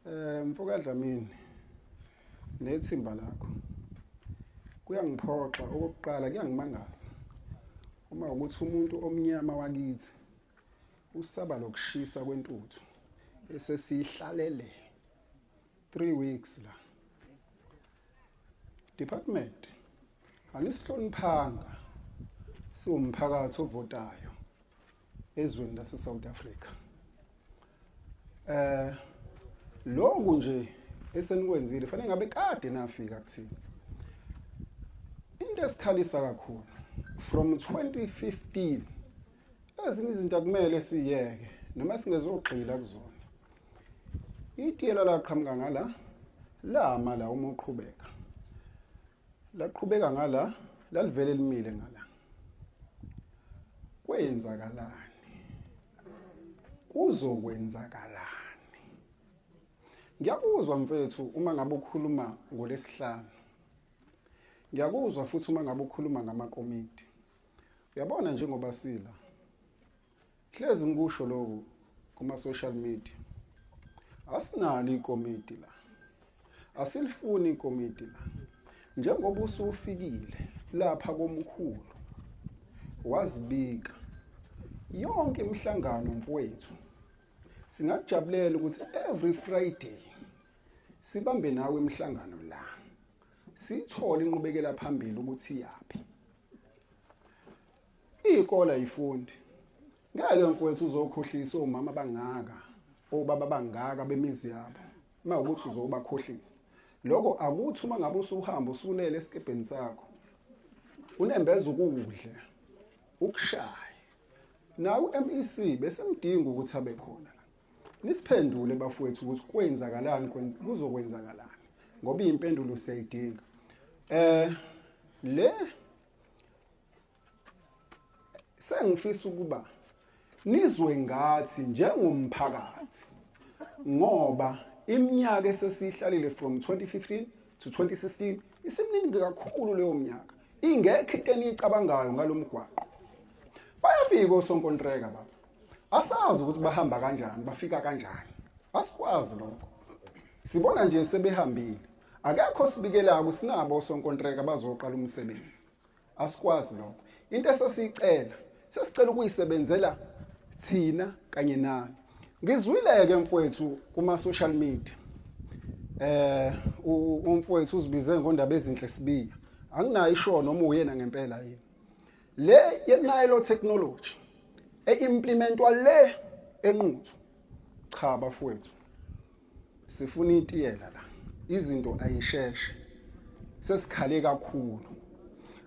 Eh mfoka Dlamini nethimba lakho. Kuyangiphoxa okokuqala kuyangimangaza uma ukuthi umuntu omnyama wakithi usaba lokushisa kwentuthu esesiyihlalele 3 weeks la department anisihloniphanga siwumphakathi ovotayo ezweni lase South Africa eh lokhu nje esenikwenzile fanele ngabe kade nafika kuthina into esikhalisa kakhulu from 2015 ezinye izinto akumele siyeke noma singezogxila kuzona Itiyela laqhamuka ngala lama la uma uqhubeka. Laqhubeka ngala lalivele limile ngala. Kwenzakalani? Kuzokwenzakalani? Ngiyakuzwa mfethu uma ngabe ukhuluma ngolesihlanu. Ngiyakuzwa futhi uma ngabe ukhuluma ngamakomiti. Uyabona njengoba sila Hlezi ngikusho lokhu kuma social media. Asinalo ikomiti la. Asilifuni ikomiti la. Njengoba usufikile lapha komkhulu wazibika yonke imihlangano mfowethu singakujabulela ukuthi every Friday sibambe nawe imihlangano la sithole inqubekela phambili ukuthi yaphi Iy'kole ayifundi. Ngeke mfowethu uzokhohlisa omama abangaka, obaba abangaka bemizi yabo. Uma ukuthi uzobakhohlisa. Lokho akuthi uma ngabe usuhamba usulele esikebheni sakho. Unembeza ukudle, ukushaye. Nawe uMEC besimdinga ukuthi abe khona la. Nisiphendule bafowethu ukuthi kwenzakalani kuzokwenzakalani ngoba impendulo siyayidinga. Eh le Sengifisa ukuba nizwe ngathi njengomphakathi ngoba iminyaka esesihlalile from 2015 to 2016 isiminingi kakhulu leyo minyaka ingekho into eniyicabangayo ngalomgwaqo bayafika osonkontreka baba asazi ukuthi bahamba kanjani bafika kanjani asikwazi lokho sibona nje sebehambile akekho sibikelayo sinabo osonkontreka bazoqala umsebenzi Asikwazi lokho. Into esesiyicela, sesicela ukuyisebenzela thina kanye nani. Ngizwile-ke mfowethu kuma social media. Eh umfowethu uzibize ngondaba ezinhle sibiya. Anginayo isho noma uyena ngempela yini. Le ye Nilo technology eimplementwa le enquthu. Cha bafowethu. Sifuna itiyela la. Izinto ayisheshe. Sesikhale kakhulu.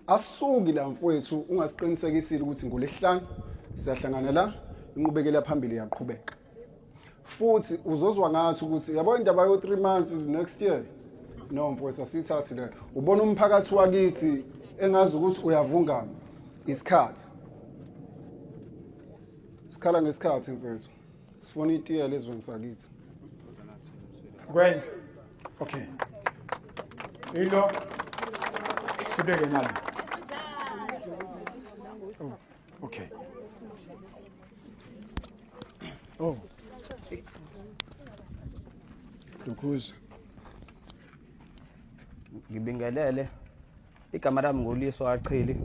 Asuki la mfowethu ungasiqinisekisile ukuthi ngolesihlanu siyahlangana la inqubekela phambili iyaqhubeka. Futhi uzozwa ngathi ukuthi yabo indaba yo 3 months next year. No mfowethu asithathi le. Ubona umphakathi wakithi engazi ukuthi uyavungama isikhathi. Sikhala ngesikhathi mfowethu. Sifuna itiyela ezweni sakithi. Gwen. Okay. Ilo sibeke ngale. Oh, okay. Oh. Dukuza. Ngibingelele. Igama lami nguLiso Aqhili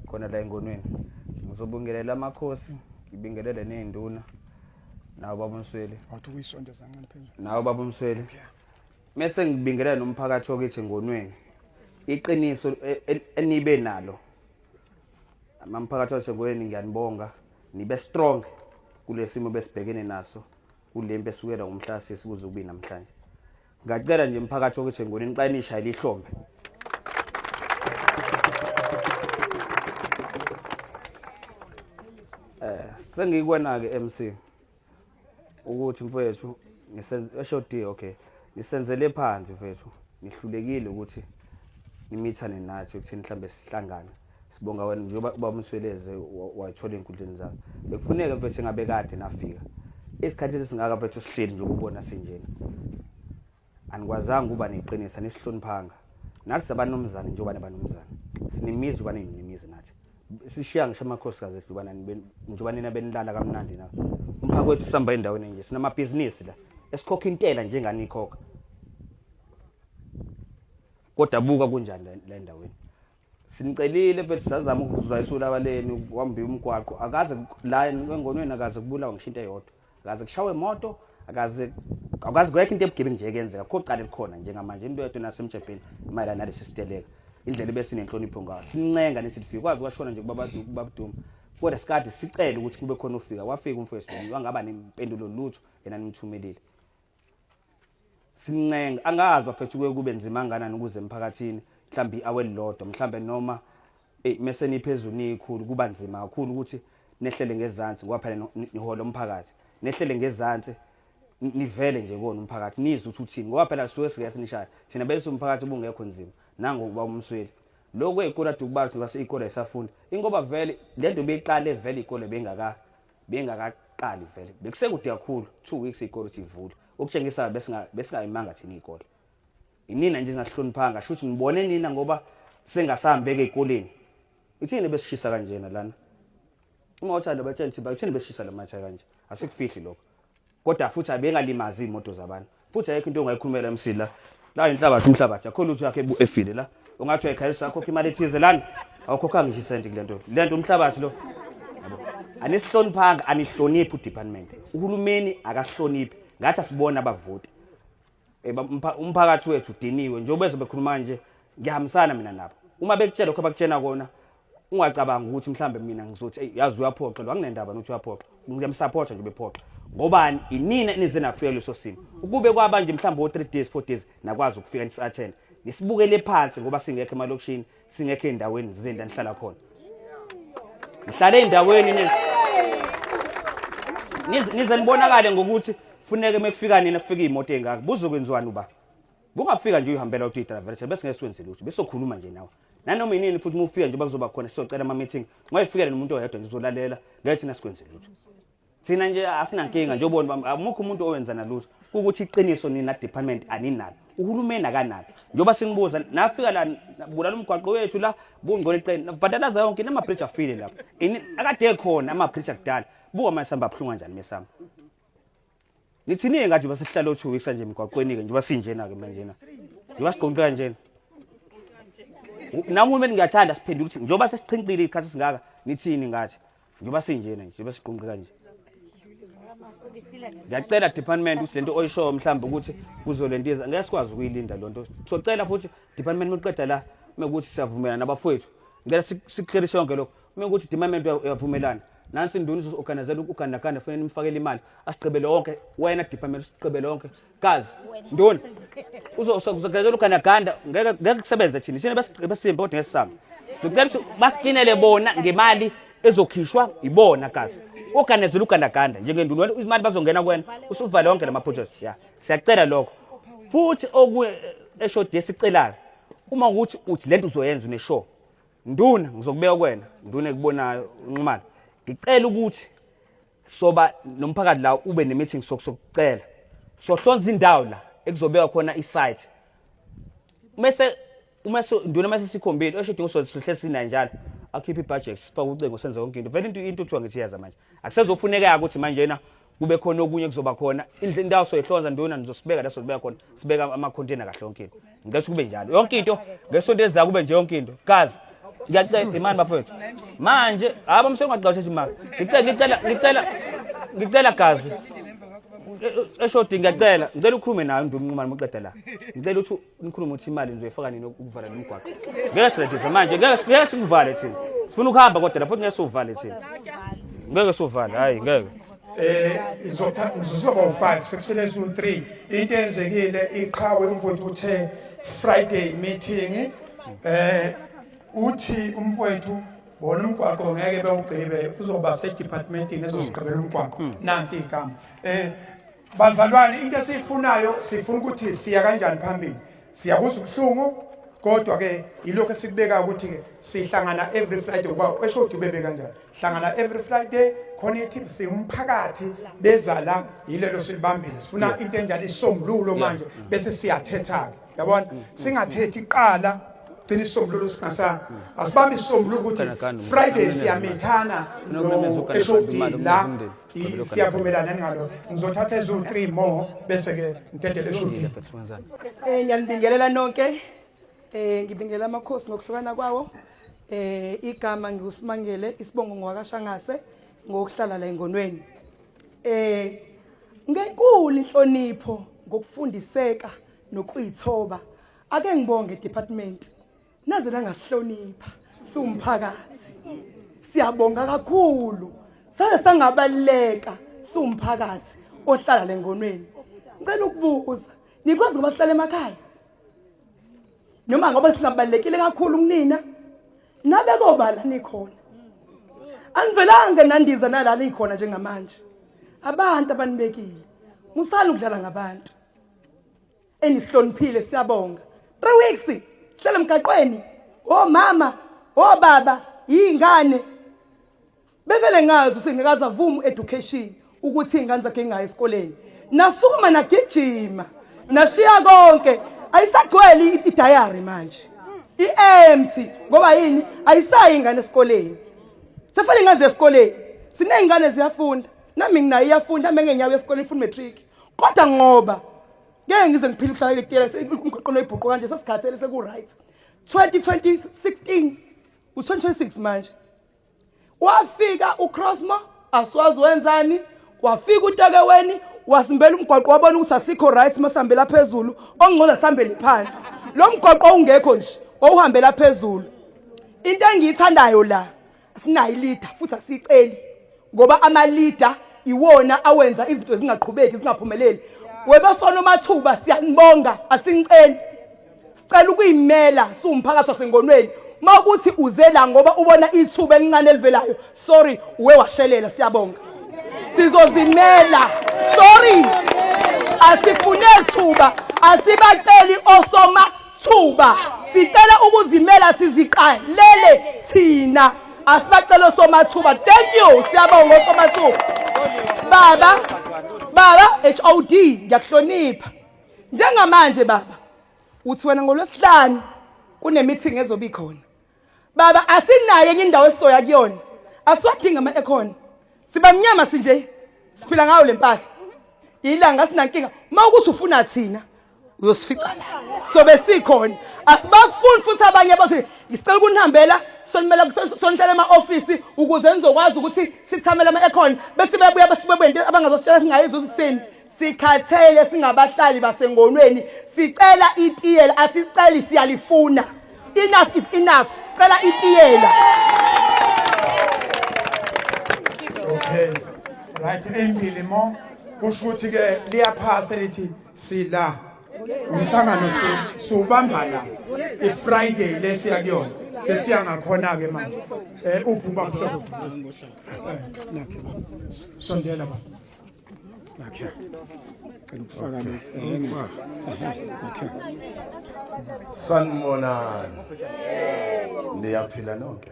khona la engonweni. Ngizobingelela amakhosi, ngibingelele nezinduna nawo baba uMsweli. Awuthi ukuyisondeza kancane phezulu. Nawo baba uMsweli. Mese ngibingelela nomphakathi okithi engonweni. Iqiniso e, e, enibe nalo. Amphakathi wasengonweni ngiyanibonga nibe strong kulesimo besibhekene naso kulempi esukela ngomhla sesikuze kube namhlanje. Ngacela nje mphakathi wokuthi ngone niqale nishayele ihlombe. Eh sengikwena ke MC ukuthi mfowethu ngisenze eshodi okay nisenzele phansi mfowethu nihlulekile ukuthi nimithane nathi ukuthi mhlambe sihlangane sibonga wena njengoba uba umsweleze wayithola ey'nkundleni zakho bekufuneka mfethu engabe kade nafika isikhathi esingaka mfethu sihleli nje ukubona sinjena anikwazanga ukuba neqiniso anisihloniphanga nathi sabanomzane njengoba nabanomzane sinemizi njengoba ninemizi. nize nathi sishiya ngisho amakhosikazi ethu njengoba nani njengoba nina benilala kamnandi na umphako wethu sihamba endaweni enje sinamabhizinisi la esikhokha intela njengani ikhokha kodwa buka kunjani la endaweni Sinicelile mfethu sazama ukuzwa isulaba lenu wambiwa umgwaqo akaze la engonweni akaze kubulawa ngisho into eyodwa akaze kushawe imoto akaze akaze kwekho into ebugebengu nje ekenzeka kho cala elikhona njengamanje into yodwa nasemjebheni mayelana nalesi siteleka indlela ebesinenhlonipho ngayo sincenga nithi fika kwazi kwashona nje kubabaduma kodwa sikade sicele ukuthi kube khona ofika wafika umfowethu wangaba nempendulo lutho yena nimthumelile sincenga angazi bafethu kuye kube nzima kangakanani ukuze emphakathini mhlawumbe i-hour elilodwa mhlawumbe noma eyi mese niphezulu niyikhulu kuba nzima kakhulu ukuthi nehlele ngezansi ngoba phela nihola umphakathi nehlele ngezansi nivele nje kona umphakathi nizwe ukuthi uthini ngoba phela sisuke sike sinishaya thina bese umphakathi ubungekho nzima nangokuba umsweli lokho ey'kole ade ukubalwa ukuthi base iy'kole ayisafunda ingoba vele le nto beyiqale vele iy'kole bengaka bengakaqali vele bekusekude kakhulu 2 weeks ikole ukuthi ivule okutshengisa besinga besingayimanga thina ikole inina nje singahloniphanga shuthi ngibone nina ngoba sengasahambeke ezikoleni ithini besishisa kanjena lana uma uthanda batshela ukuthi bathini besishisa lamatsha kanje asikufihli lokho kodwa futhi abengalimazi imoto zabantu futhi ayikho into ongayikhulumela emsila la inhlabathi umhlabathi akho lutho yakhe efile la ungathi uyayikhalisa akhokha imali ethize lana awukhokhanga ngisho isenti kule nto le nto umhlabathi lo yabo anisihloniphanga anihloniphi udepartment uhulumeni akasihloniphi ngathi asibona abavoti Eh, umphakathi wethu udiniwe njengoba bezobe bekhuluma nje ngiyahambisana mina nabo uma bekutshela lokho abakutshena kona ungacabangi ukuthi mhlambe mina ngizothi hey yazi uyaphoxa lo anginendaba nokuthi uyaphoxa ngiyamsupporta nje bephoxa ngobani inina enize nafika leso simo ukube kwaba nje mhlambe o 3 days 4 days nakwazi ukufika nisi-attend nisibukele phansi ngoba singekho emalokishini singekho ey'ndaweni zenda nihlala khona nihlale ey'ndaweni nize nibonakale ngokuthi funeke uma kufika nina kufika iy'moto ey'ngaka buzokwenziwani uba bungafika nje uyihambela uthi uyidrayiverethe bese ngeke siwenze lutho besokhuluma nje nawe nanoma inini futhi uma ufika nje bakuzoba khona sizocela ama-meeting ungayifikela nomuntu oyedwa nje uzolalela ngeke thina sikwenze lutho thina nje asinankinga nje ubona amukho umuntu owenza nalutho ukuthi iqiniso nina department aninalo uhulumeni akanalo njengoba sinibuza nafika la bulala umgwaqo wethu la bungcono eqeni badalaza yonke nama bridge afile lapha ini akade khona ama bridge akudala buka manje sihamba buhlungu kanjani mesama nithini ngathi basihlala o2 weeks nje emgwaqweni ke njengoba sinjena ke manje na njengoba siqonqe kanjena nami uhulumeni ngiyathanda siphendule ukuthi njengoba sesiqhinqile isikhathi singaka nithini ngathi njengoba sinjena nje njengoba siqonqe kanje ngiyacela department ukuthi lento oyishoyo mhlawumbe ukuthi kuzolentiza ngeke sikwazi ukuyilinda lonto socela futhi department muqeda la mekuthi siyavumelana nabafowethu ngicela sikuklerishe yonke lokho mekuthi department uyavumelana nansi induna izoorganizela ugandaganda fanele nimfakele imali asigqibele wonke wena department usigqibele wonke kazi nduna uzoorganizela ugandaganda ngeke ngeke kusebenze thina thina besimbe kodwa ngeke sisambe ngicela ukuthi basiklinele bona ngemali ezokhishwa ibona kazi organizela ugandaganda njengenduna wena izimali bazongena kuwena usuvale wonke lama projects ya siyacela lokho futhi okunye eshodi esicelayo uma ukuthi uthi lento uzoyenza uneshow nduna ngizokubeka kuwena nduna ekubonayo unxumalo ngicela ukuthi soba nomphakathi la ube ne-meeting sokucela sohlonza indawo la ekuzobekwa khona i-site mese uma nduna mase sikhombile esho idingo sohle sinayo njalo akhiphe ibudget sifake ucingo senze yonke into vele into into kuthiwa ngithi yaza manje akusezofuneka ukuthi manje na kube khona okunye kuzoba khona indawo soyihlonza nduna nizosibeka la sozibeka khona sibeka ama-container kahle yonke into ngicela kube njalo yonke into ngesonto elizayo kube nje yonke into kazi ngiyacela imani bafowethu manje hhayi mse ungaqasha imali ngicela ngicela ngicela ngicela gazi eshodi ngiyacela ngicela ukhulume nayo nduna unqumane muqeda la ngicela ukuthi nikhulume ukuthi imali nizoyifaka nini ukuvala nomgwaqo ngeke siredise manje ngeke ngeke sikuvale thina sifuna ukuhamba kodwa la futhi ngeke siwuvale thina ngeke siwuvale hayi ngeke eh izoba u5 sekusele u3 into eyenzekile iqhawe umfowethu uthe Friday meeting eh uthi umfowethu bona umgwaqo ngeke bewugqibe uzoba sedepartmentini ezosigqibela umgwaqo nanti igama eh Bazalwane into esiyifunayo sifuna ukuthi siya kanjani phambili. Siyakuzwa ubuhlungu kodwa ke yilokho esikubeka ukuthi ke sihlangana every Friday ngoba esho ukuthi ubebe kanjani. Hlangana every Friday khona ithi siwumphakathi beza la yilelo silibambile. Sifuna into enjalo isombululo manje bese siyathetha ke. Yabona? Singathethi iqala Gcina isisombululo singasa asibambe isisombululo ukuthi Friday siyamithana no HOD la siyavumelana ngalo. Ngizothatha ezu 3 more bese ke ngidedele HOD. Ngiyanibingelela nonke. Ngibingelela amakhosi ngokuhlukana kwawo. Igama ngiuSimangele, isibongo ngowakaShangase, ngokuhlala la engonweni. Ngenkulu inhlonipho ngokufundiseka nokuyithoba. Ake ngibonge department. Naze nangasihlonipha siwumphakathi. Siyabonga kakhulu. Saze sangabaleka siwumphakathi ohlala lengonweni. Ngicela ukubuza, nikwazi ngoba sihlala emakhaya? Noma ngoba singabalekile kakhulu kunina? Nabe kobala nikhona. Anivelanga nandiza nala nikhona njengamanje. Abantu abanibekile. Musani ukudlala ngabantu. Enisihloniphile siyabonga. 3 weeks sihlala emgaqweni. Omama, obaba, izingane. Bevele ngazi usengekaze avume education ukuthi izingane zakhe ingayi esikoleni. Nasukuma nagijima. Nashiya konke. Ayisagcwele i-diary manje. I-empty ngoba yini? Ayisayi ingane esikoleni. Sefele ingane esikoleni. Sinezingane ziyafunda. Nami nginayo iyafunda, nami ngenyawo esikoleni ifuna matric. Kodwa ngoba ngeke ngize ngiphile ukuhlala lekutiyela umgqoqo noyibhuqo kanje sesikhathele seku right. 2016 u2026 manje. Wafika uCrosmo aswazi wenzani, wafika uTekeweni wasimbela umgwaqo wabona ukuthi asikho right masihambela phezulu, ongcono sihambele phansi. Lo mgwaqo ungekho nje owuhambela phezulu. Into engiyithandayo la sinayo leader futhi asiceli ngoba ama leader iwona awenza izinto zingaqhubeki zingaphumeleli. Webasona umathuba siyanibonga asiniceli. Sicela ukuyimela siwumphakathi wasengonweni. Mawukuthi uze la ngoba ubona ithuba elincane elivelayo. Sorry, uwe washelela siyabonga. Sizozimela. Sorry. Asifune thuba, asibaceli osoma thuba. Sicela ukuzimela siziqalele thina. Asibacela osomathuba. Thank you. Siyabonga osomathuba. Baba, baba HOD ngiyakuhlonipha. Njengamanje baba uthi wena ngolwesihlanu kune meeting ezobe ikhona. Baba asinayo enye indawo esizoya kuyona. Asiwadinga ama aircon. Siba mnyama sinje. Siphila ngayo lempahla. Ilanga sinankinga. Mawukuthi ufuna thina uyosifica la. Sobe sikhona. Asibafuni futhi abanye bathi isicela ukunihambela sonimela sonihlala ema office ukuze nizokwazi ukuthi sithamele ama aircon bese bebuya bese bebuya into abangazositshela singayizwa ukuthi Sikhathele singabahlali basengonweni, sicela itiyela, asiceli siyalifuna. Enough is enough. Sicela itiyela. Okay. Right, eyimbili mo kusho ukuthi ke liyaphasa lithi sila umhlangano siwubamba la iFriday lesiya kuyona sesiya ngakhona ke manje uphi ubaba hlobo nakhe baba sondela baba Nakhe. Cela ukufaka lo. Nakhe. Sanibonani. Niyaphila nonke?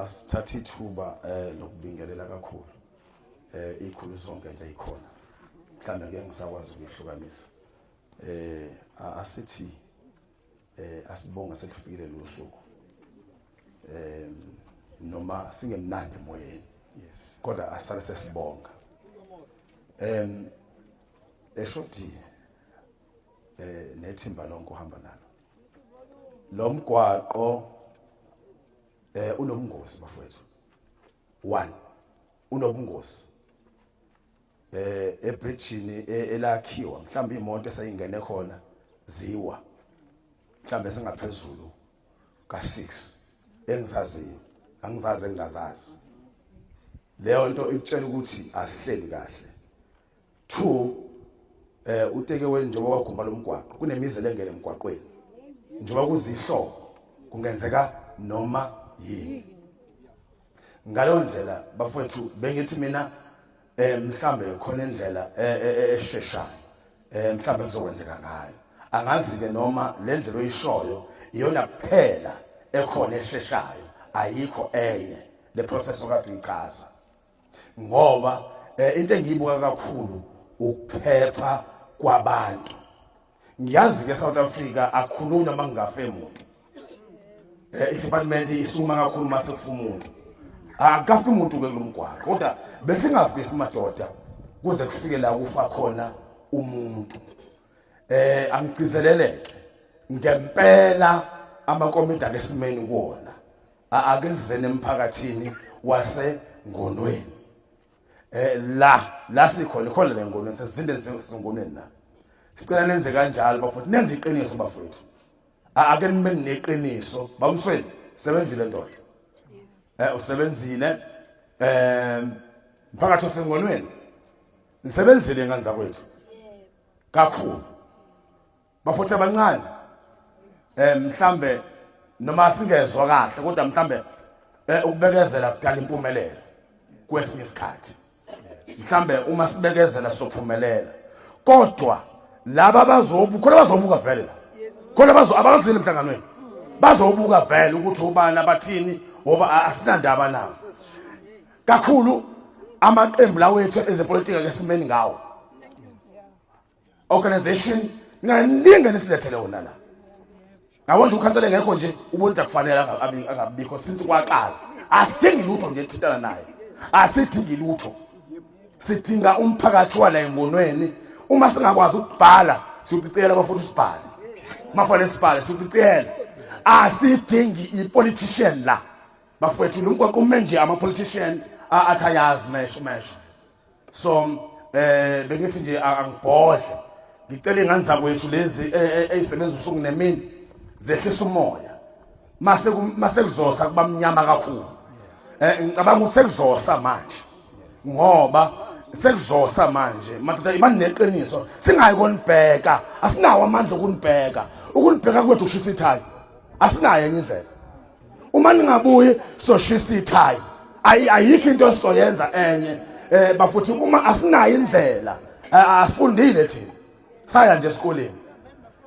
Asithathe ithuba lokubingelela kakhulu. Ikhulu zonke nje ikhona. Mhlawumbe ngeke ngisakwazi ukuyihlukanisa. Asithi asibonga sekufikile lo suku. Noma singemnandi emoyeni. Yes. Kodwa asale sesibonga. Eshodi nethimba lonke uhamba nalo. Lo mgwaqo unobungozi bafowethu. One, unobungozi. Ebridgeini elakhiwa mhlawumbe imoto esayingene khona ziwa mhlawumbe singaphezulu ka6 engizaziyo angizazi engingazazi. Leyo nto ikutshela ukuthi asihleli kahle. 2 uteke weni njengoba wagumba lomgwaqo kunemizela engene emgwaqweni njengoba kuzihlobo kungenzeka noma yini. Ngaleyo ndlela bafowethu bengithi mina mhlambe khona indlela esheshayo mhlambe kuzokwenzeka ngayo. Angazi ke noma le ndlela oyishoyo iyona kuphela ekhona esheshayo, ayikho enye le process okade uyichaza. Ngoba into engiyibuka kakhulu ukuphepha kwabantu. Ngiyazi ke South Africa akhulunywa mangafe umuntu. Eh i-department isuma kakhulu mase kufa umuntu. Akafi umuntu ke kulomgwaqo kodwa besingafisi madoda kuze kufike la kufa khona umuntu. Eh angigcizeleleke ngempela amakomiti akesimeni kuwona akezene emphakathini wase ngonweni. Eh la la sikhona ikhona le ngonweni sesizinde sengonweni la. Sicela nenze kanjalo bafowethu nenze iqiniso bafowethu. Ake nibe neqiniso bamsweni sebenzile ndoda. Eh usebenzile eh mphakathi osengonweni. Nisebenzile ngane zakwethu. Kakhulu. Bafowethu abancane eh mhlambe noma singezwa kahle kodwa mhlambe eh ukubekezela kudala impumelelo kwesinye isikhathi. Mhlambe uma sibekezela sophumelela. Kodwa laba bazobu khona bazobuka vele la. Khona bazo abazile emhlanganweni. Bazobuka vele ukuthi ubani abathini ngoba asinandaba nabo. Kakhulu amaqembu lawethu ezepolitika ke simeni ngawo. Organization nganingi nisilethele wona la. Yabo nje ukhansela engekho nje ubona ukuthi akufanele angabikho since kwaqala. Asidingi lutho nje thintana naye. Asidingi lutho. Sidinga umphakathi wala engonweni. Uma singakwazi ukubhala siyocicela bafuna usibhale. Mafanele sibhale siyocicela. Asidingi ipolitician la. Bafowethu lo mgwaqo ume nje ama politician athi ayazi mesho mesho. So eh bengithi nje angibhodle. Ngicela ingane zakwethu lezi ezisebenza usuku nemini zehlisa umoya. Mase mase kuzosa kuba mnyama kakhulu. Eh ngicabanga ukuthi sekuzosa manje. Ngoba sekuzosa manje madoda ibani neqiniso singayi konibheka asinawo amandla okunibheka ukunibheka kwethu kushisa ithayi asinayo enye indlela uma ningabuyi soshisa ithayi ayikho into esizoyenza enye eh bafuthi uma asinayo indlela asifundile thina saya nje esikoleni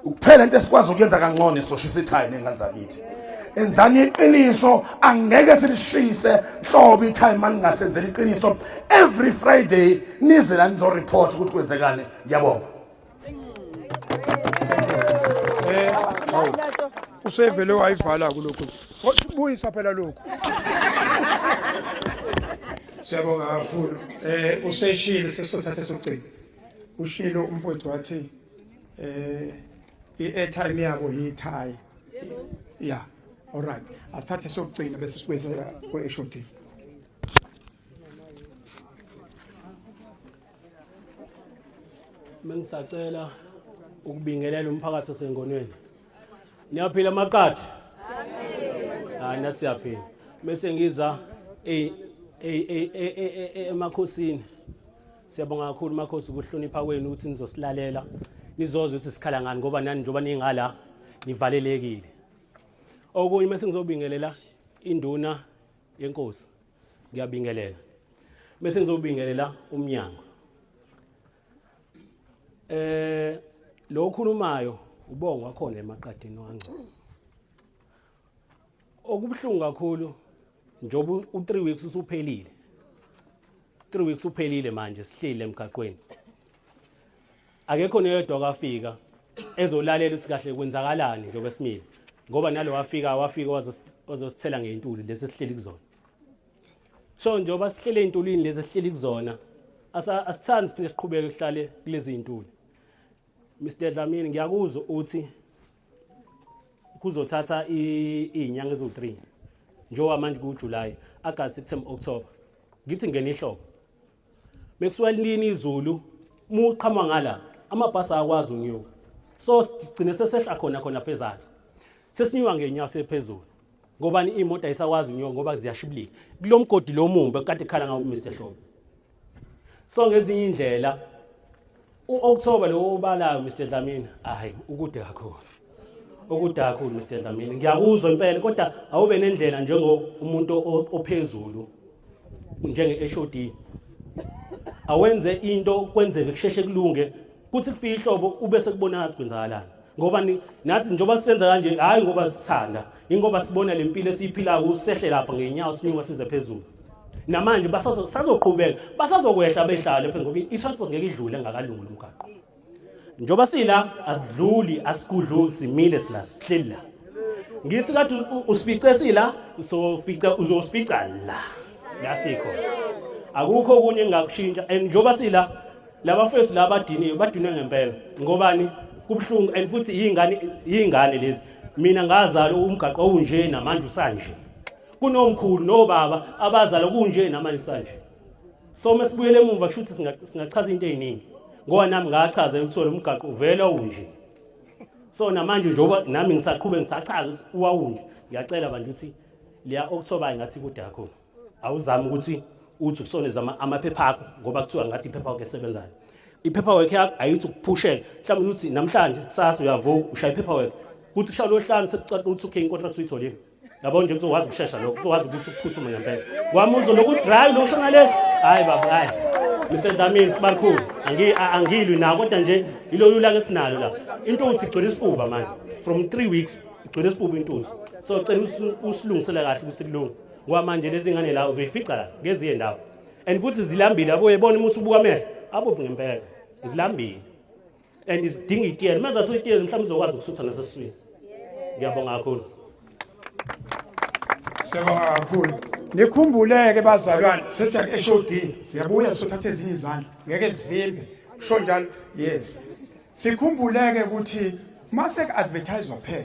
ukuphela into esikwazi ukuyenza kangcono soshisa ithayi nengane zakithi enzani iqiniso angeke silishise nhlobo ithayi maningasenzela iqiniso every friday nize la nizo report ukuthi kwenzekani ngiyabonga Eh, hawu. Usevele wayivala kulokhu. Buyisa phela lokhu. Siyabonga kakhulu. Eh useshilo sesothatha sokugcina. Ushilo umfowethu wathi eh i-airtime yabo yithayi. Yeah. All right. Asithathe sokugcina bese sibuyisela ku-HOD. Mengisacela ukubingelela umphakathi osengonweni. Niyaphila maqadi? Hayi nasiyaphila. Bese ngiza emakhosini. Siyabonga kakhulu makhosi ukuhlonipha kwenu ukuthi nizosilalela. Nizozwa ukuthi sikhala ngani ngoba nani njengoba ningala nivalelekile. Okunye mase ngizobingelela induna yenkosi. Ngiyabingelela. Bese ngizobingelela umnyango. Eh lo okhulumayo ubongwa khona emaqadini wangcono. Okubuhlungu kakhulu njengoba u3 weeks usuphelile. 3 weeks uphelile manje sihleli emgaqweni. Akekho noyedwa kwafika ezolalela ukuthi kahle kwenzakalani njengoba simile. Ngoba nalo wafika wafika wazosithela ngeyintuli lesi sihleli kuzona. So njengoba sihlele ey'ntulini lezi esihleli kuzona asithandi siphinde siqhubeke kuhlale kulezi y'ntuli. Mr Dlamini ngiyakuzwa uthi kuzothatha iy'nyanga eziwu-3 njengoba manje kuwuJuly, August, September, October. Ngithi ngena ihlobo. Mekusuka lini izulu uma uqhamuka ngala amabhasi akwazi ukunyuka. So sigcine sesehla khona khona phezansi. Sesinyuka ngenyawo sephezulu. Ngobani imoto ayisakwazi ukunyuka ngoba ziyashibilika. Kulo mgodi lo mumbe kade khala ngawo Mr Hlobo. So ngezinye indlela uOctober lo obalayo Mr Dlamini hayi ukude kakhulu. Ukude kakhulu Mr Dlamini. Ngiyakuzwa impela kodwa awube nendlela njengo umuntu ophezulu njenge HOD. Awenze into kwenzeke kusheshe kulunge kuthi kufika ihlobo ube sekubonakala ukuthi kwenzakalani. Ngoba nathi njengoba sisenza kanje hayi ngoba sithanda ingoba sibona lempilo esiyiphilayo usehle lapha ngenyawo sinyuka size phezulu. Namanje basazoqhubeka basazokwehla behlale phela ngoba i-transport ngeke idlule engakalungi lo mgaqo. Njengoba sila asidluli asigudluli simile sila sihleli la. Ngithi kade usifice sila usofica uzosifica la. La sikhona. Akukho okunye engingakushintsha and njengoba sila labafethu laba badiniwe badinwe ngempela ngobani kubuhlungu and futhi yingane yingane lezi mina ngazalwa umgaqo owunje namanje usanje kunomkhulu nobaba abazalwa kunje namanje sanje so uma sibuyele emuva kusho ukuthi singachaza into ey'ningi ngoba nami ngachaza ukuthi lo mgaqo uvele wawunje so namanje njengoba nami ngisaqhube ngisachaza ukuthi wawunje ngiyacela bantu ukuthi leya October ngathi kude kakhulu awuzami ukuthi uthi ukusondeza amaphepha akho ngoba kuthiwa ngathi iphepha wakho esebenzayo i-paperwork yakho ayithi ukuphusheka mhlawumbe ukuthi namhlanje kusasa uyavuka ushaya i-paperwork kuthi kushaya losihlanu sekucaca ukuthi okay inkontract uyitholile yabo nje kuzokwazi ukushesha lokho kuzokwazi ukuthi kuphuthume ngempela kwami uzoloku drive lokusho ngale hayi baba hayi Mr Dlamini sibakhulu angilwi na kodwa nje ilolu laka esinalo la intunzi igcwele isifuba manje from 3 weeks igcwele isifuba intunzi so cela usilungisele kahle ukuthi kulunge ngoba manje lezi ngane la uzoyifica la ngeziye ndawo and futhi zilambile yabo uyebona uma usubuka amehlo abovu ngempela zilambile and zidinga itiyela uma zathola itiyela mhlawumbe uzokwazi ukusutha nasesiswini ngiyabonga kakhulu Siyabonga kakhulu. Nikhumbuleke bazalwane sesiya ku-HOD siyabuya sothatha ezinye izandla ngeke sivimbe kusho njalo yes. Sikhumbuleke ukuthi mase ku-advertise phela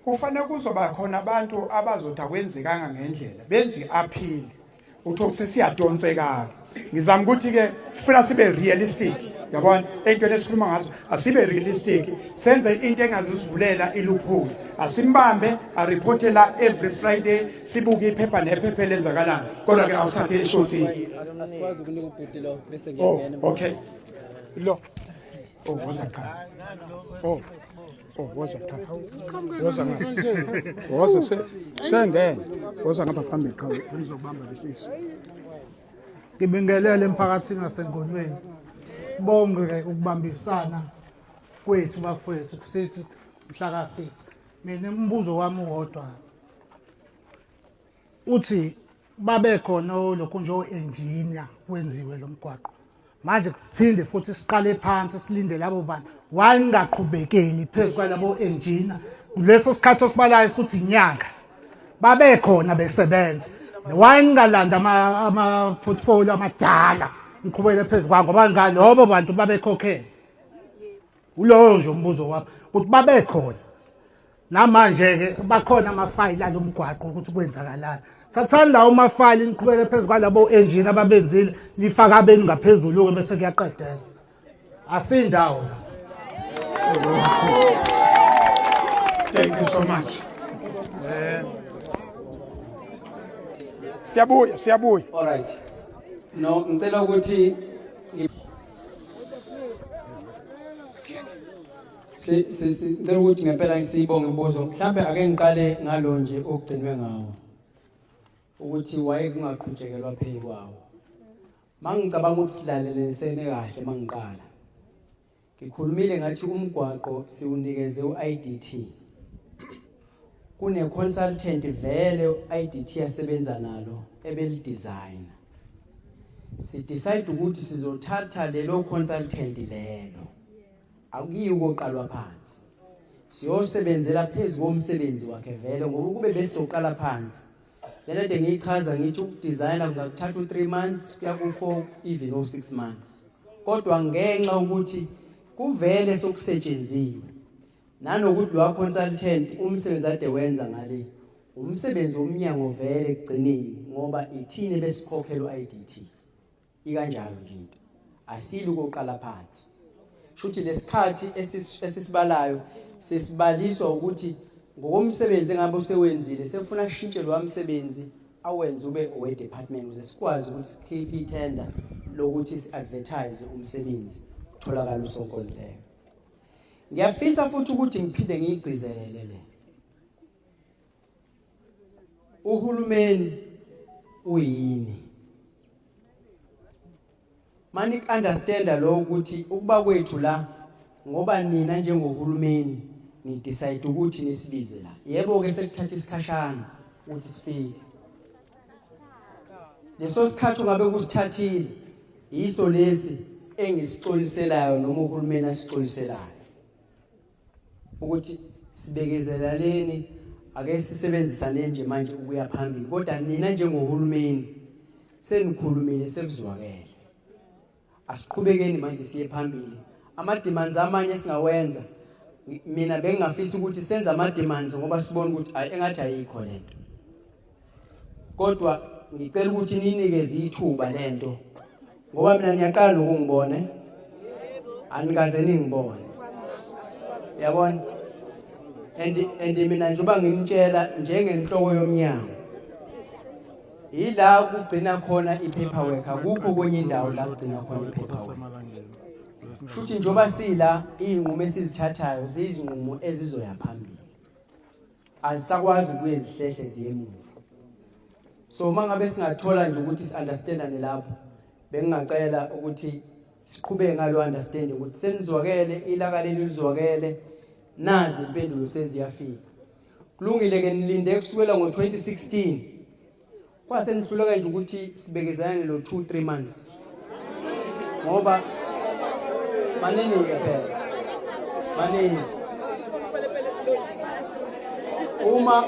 kufanele kuzoba khona abantu abazothi akwenzekanga ngendlela benze i-appeal uthola ukuthi sesiyadonseka ngizama ukuthi ke sifuna sibe realistic yabona entweni esikhuluma ngazo asibe realistic senze into engazusivulela iloophole asimbambe areporte la every friday sibuke iphepha nephepha elenzakalayo kodwa ke awusathe eshotini asikwazi ukunika ubhuti lo bese oh ngiyangena okay lo oh woza qha oh Oh, woza qha. Woza ngapha. Woza se sengene. Woza ngapha phambili qha. Ngizokubamba lesisi. Ngibingelele emphakathini waseNgonweni. Sibonge ke ukubambisana kwethu bafowethu kusithi mhla ka-6. Mina umbuzo wami uwodwa. Uthi babekhona olokhu nje o-engineer kwenziwe lo mgwaqo manje kuphinde futhi siqale phansi silinde labo bantu why ningaqhubekeli phezu kwalabo engineer leso sikhathi osibalayo ukuthi inyanga babekhona besebenza why ningalanda ama-portfolio amadala niqhubekele phezu kwawo ngoba ngalobo bantu babekhokhele ulowo nje umbuzo wami ukuthi babekhona Namanje-ke bakhona amafayili alo mgwaqo ukuthi kwenzakalani. Thathani lawo mafayili niqhubeke phezu kwalabo enjini ababenzile nifake abenu ngaphezulu-ke bese kuyaqedela. Asindawo la. Thank you so much. Eh Siyabuya, siyabuya. All right. No, ngicela ukuthi Sicela ukuthi ngempela siyibonge imibuzo. Mhlambe ake ngiqale ngalo nje okugcinwe ngawo. Ukuthi waye kungaqhutshekelwa phezu kwawo. Mangicabanga ukuthi silalelelisene kahle mangiqala. Ngikhulumile ngathi umgwaqo siwunikeze uIDT. Kune consultant vele uIDT yasebenza nalo ebelidesigner. Si decide ukuthi sizothatha lelo consultant lelo. Akuyiwo koqalwa phansi. Siyosebenzela phezu komsebenzi wakhe vele ngoba ukube besizoqala phansi. Lena nto ngiyichaza ngithi ukudizayina kungakuthatha u-3 months kuya ku-4 even o-6 months. Kodwa ngenxa ukuthi kuvele sokusetshenziwe nanokuthi lowa consultant umsebenzi ade wenza ngale umsebenzi womnyango vele ekugcineni ngoba ithini besikhokhela u-IDT. Ikanjalo nje into. Asili koqala phansi. Shuthi lesikhathi esisibalayo sesibaliswa ukuthi ngokomsebenzi engabe usewenzile sefuna ashintshe lo msebenzi awenze ube owe department ukuze sikwazi ukuthi sikhiphe ithenda lokuthi si-advertise umsebenzi kutholakala usonkontileka. Ngiyafisa futhi ukuthi ngiphinde ngiyigcizelele le. Uhulumeni uyini? Mani understand lo ukuthi ukuba kwethu la ngoba nina njengohulumeni ni decide ukuthi nisibize la. Yebo ke sekuthatha isikhashana ukuthi sifike. Leso sikhathi ungabe kusithathile yiso lesi engisixoliselayo noma uhulumeni asixoliselayo ukuthi sibekezelaleni ake sisebenzisane nje manje ukuya phambili kodwa nina njengohulumeni senikhulumile sekuzwakele asiqhubekeni manje siye phambili ama-demands amanye esingawenza mina bengingafisa ukuthi senze ama-demands ngoba sibona ukuthi ayi engathi ayikho lento kodwa ngicela ukuthi ninikeze ithuba lento ngoba mina niyaqala nokungibona eh? anikaze ningibone yabona and and mina njengoba ngimtshela njengenhloko yomnyango Yila kugcina khona i-paperwork akukho kwenye indawo la kugcina khona i-paperwork. Shuthi njengoba sila izinqumo esizithathayo ziyizinqumo ezizoya phambili. Azisakwazi ukuye zihlehle ziye emuva. So uma ngabe singathola nje ukuthi si-understandane lapho bengingacela ukuthi siqhubeke ngalo understanding ukuthi senizwakele ilaka leli lizwakele nazi impendulo seziyafika. Kulungile ke nilinde kusukela ngo-2016 kwase nihluleka nje ukuthi sibekezelane lo 2 3 months ngoba maningi-ke phela maningi uma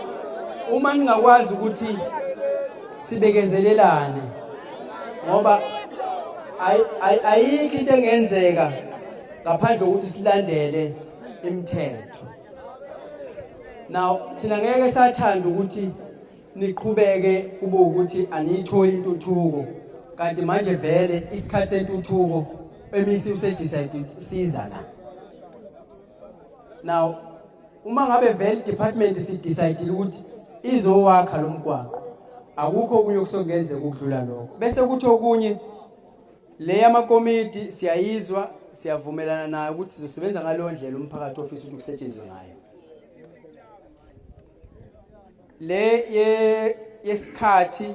uma ningakwazi ukuthi sibekezelelane ngoba ayikho into engenzeka ngaphandle kokuthi silandele imithetho Now thina ngeke sathanda ukuthi niqhubeke kube ukuthi aniyitholi intuthuko kanti manje vele isikhathi sentuthuko emisi usedecide siza la. Now uma ngabe vele department sidecide ukuthi izowakha lo mgwaqo akukho okunye okusongenzeka ukudlula lokho bese kuthi okunye Le yamakomiti siyayizwa siyavumelana nayo ukuthi sizosebenza ngaleyo ndlela umphakathi ofisa ukuthi kusetshenziswe ngayo. Le ye yesikhathi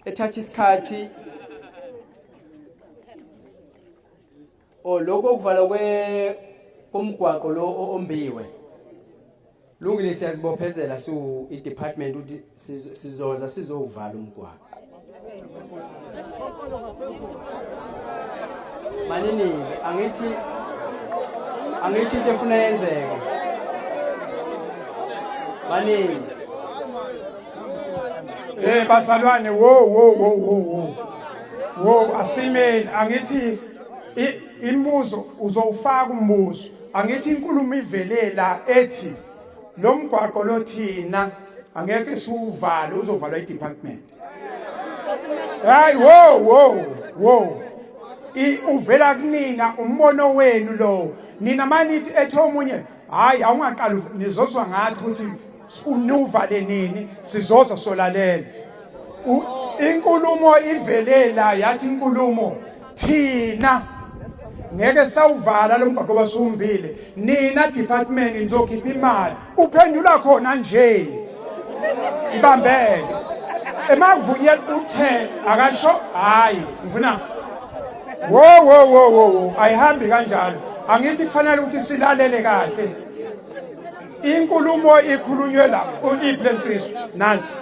ethatha isikhathi o lokho okuvalwa kwe komgwaqo lo ombiwe Lungile siyazibophezela su i-department ukuthi sizoza sizowuvala umgwaqo. Maninike angithi angithi into efuna yenzeke. Maningi. Eh bazalwane wo wo wo wo wo. Wo asimeni angithi imibuzo uzowufaka umbuzo. Angithi inkulumo ivele la ethi lo mgwaqo lo thina angeke siwuvale uzovalwa i-department. Hayi wo wo wo uvela kunina umbono wenu lo nina manithi ethe omunye hayi awungaqali nizozwa ngathi ukuthi unuvale nini sizoza solalela inkulumo ivelela yathi inkulumo thina ngeke sawuvala lo mgwaqo basumbile nina department nizokhipha imali uphendula khona nje ibambeke emakuvunyelwa uthe akasho hayi ngifuna wo wo wo wo ayihambi kanjalo angithi kufanele ukuthi silalele kahle inkulumo ikhulunywe la iphi lensizwa nansi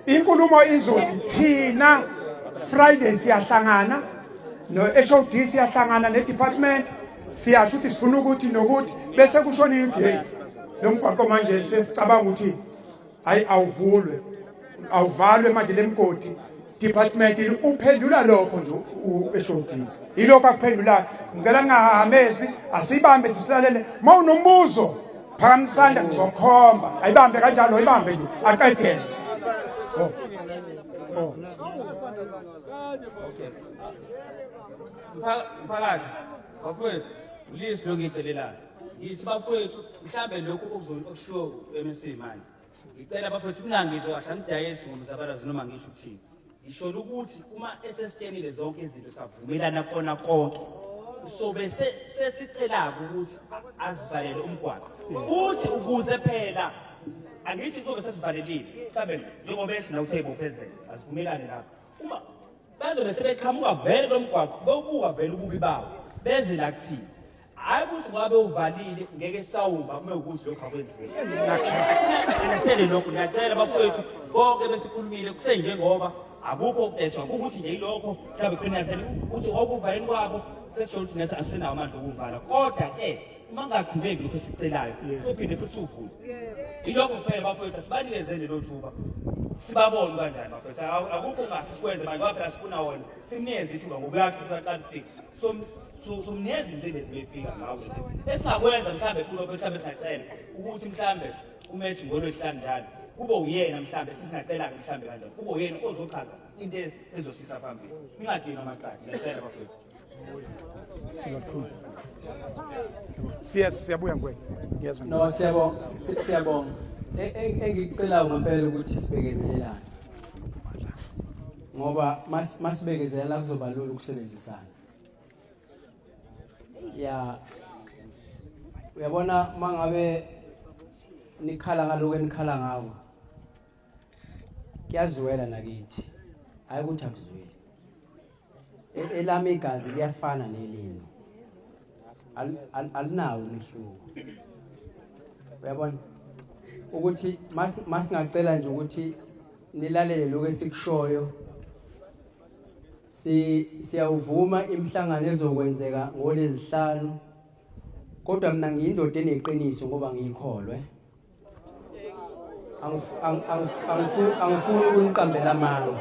inkulumo izothi thina Friday siyahlangana no HOD siyahlangana ne department siyasho ukuthi sifuna ukuthi nokuthi bese kushona ukuthi hey lo mgwaqo manje sesicabanga ukuthi hayi awuvulwe awuvalwe manje lemgodi department uphendula lokho nje u-HOD yilokho akuphendulayo ngicela ngingahamezi asiyibambe silalele uma unombuzo phakamisa isandla ngizokhomba ayibambe kanjalo ayibambe nje aqedele oh. Oh. Mphakathi bafowethu ulisi lokhu ngicelelayo ngithi bafowethu mhlambe lokhu okushiwo u-MEC manje Ngicela bafethu ningangizwa kahle angidayisi ngomzabalazo noma ngisho ukuthini. Ngisho ukuthi uma esesitshenile zonke izinto savumelana kona konke. Sobe sesicela ukuthi azivalele umgwaqo. Kuthi ukuze phela angithi kuzobe sesivalelile. Mhlawumbe njengoba esho nawe uthe ibophezela asivumelane lapho. Uma bazobe sebeqhamuka vele lo mgwaqo bewubuka vele ububi bawo beze la kuthina. Hayi ukuthi ngoba bewuvalile ngeke sawumba kume ukuthi lokhu akwenzeki. Understand lokhu ngiyacela bafowethu konke besikhulumile kusenjengoba Akukho okudayiswa ukuthi nje ilokho mhlawumbe qinazele ukuthi okuvaleni kwabo sesisho ukuthi nathi asinawo amandla okuvala. Kodwa ke uma kungaqhubeki lokho esikucelayo sophinde futhi siwuvule. Ilokho kuphela bafowethu asibanikezele lelo thuba. Sibabone kanjani bafowethu. Akukho ongase sikwenze manje ngoba phela sifuna wona. Simnikeze ithuba ngoba uyasho ukuthi aqala ukufika. So somnikeza ingcindezi befika ngawo. Esingakwenza mhlawumbe futhi lokho mhlawumbe singacela ukuthi mhlawumbe umethi ngolwesihlanu njalo kube uyena mhlawumbe sisingacela-ke mhlawumbe kanjalo kube uyena ozochaza into ezosisa phambili. Ningadinwa amaqadi ngiyacela bafowethu. Sikakhulu. Siya siyabuya ngwena. Ngiyezwa. No siyabonga siyabonga. Engikucelayo ngempela ukuthi sibekezelelane. Ngoba masibekezelela kuzoba lula ukusebenzisana. Ya uyabona mangabe nikhala ngaloko enikhala ngako kuyazwela nakithi hayi ukuthi akuzweli elami igazi liyafana nelenu alinawo umehluko uyabona ukuthi masingacela nje ukuthi nilalele lokho esikushoyo si siyawuvuma imihlangano ezokwenzeka ngolwezihlanu kodwa mina ngiyindoda eneqiniso ngoba ngiyikholwe Angifuni ukuniqambela amanga.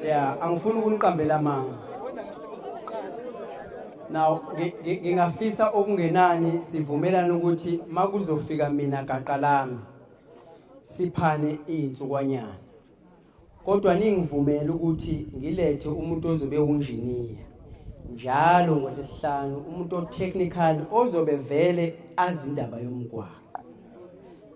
Yeah, angifuni ukuniqambela amanga. Now ngingafisa okungenani sivumelane ukuthi makuzofika mina gaqa lami siphane izinsukwanyana. Kodwa ningivumele ukuthi ngilethe umuntu ozobe unjiniya njalo ngolwesihlanu umuntu o-technical ozobe vele azi indaba yomgwaqo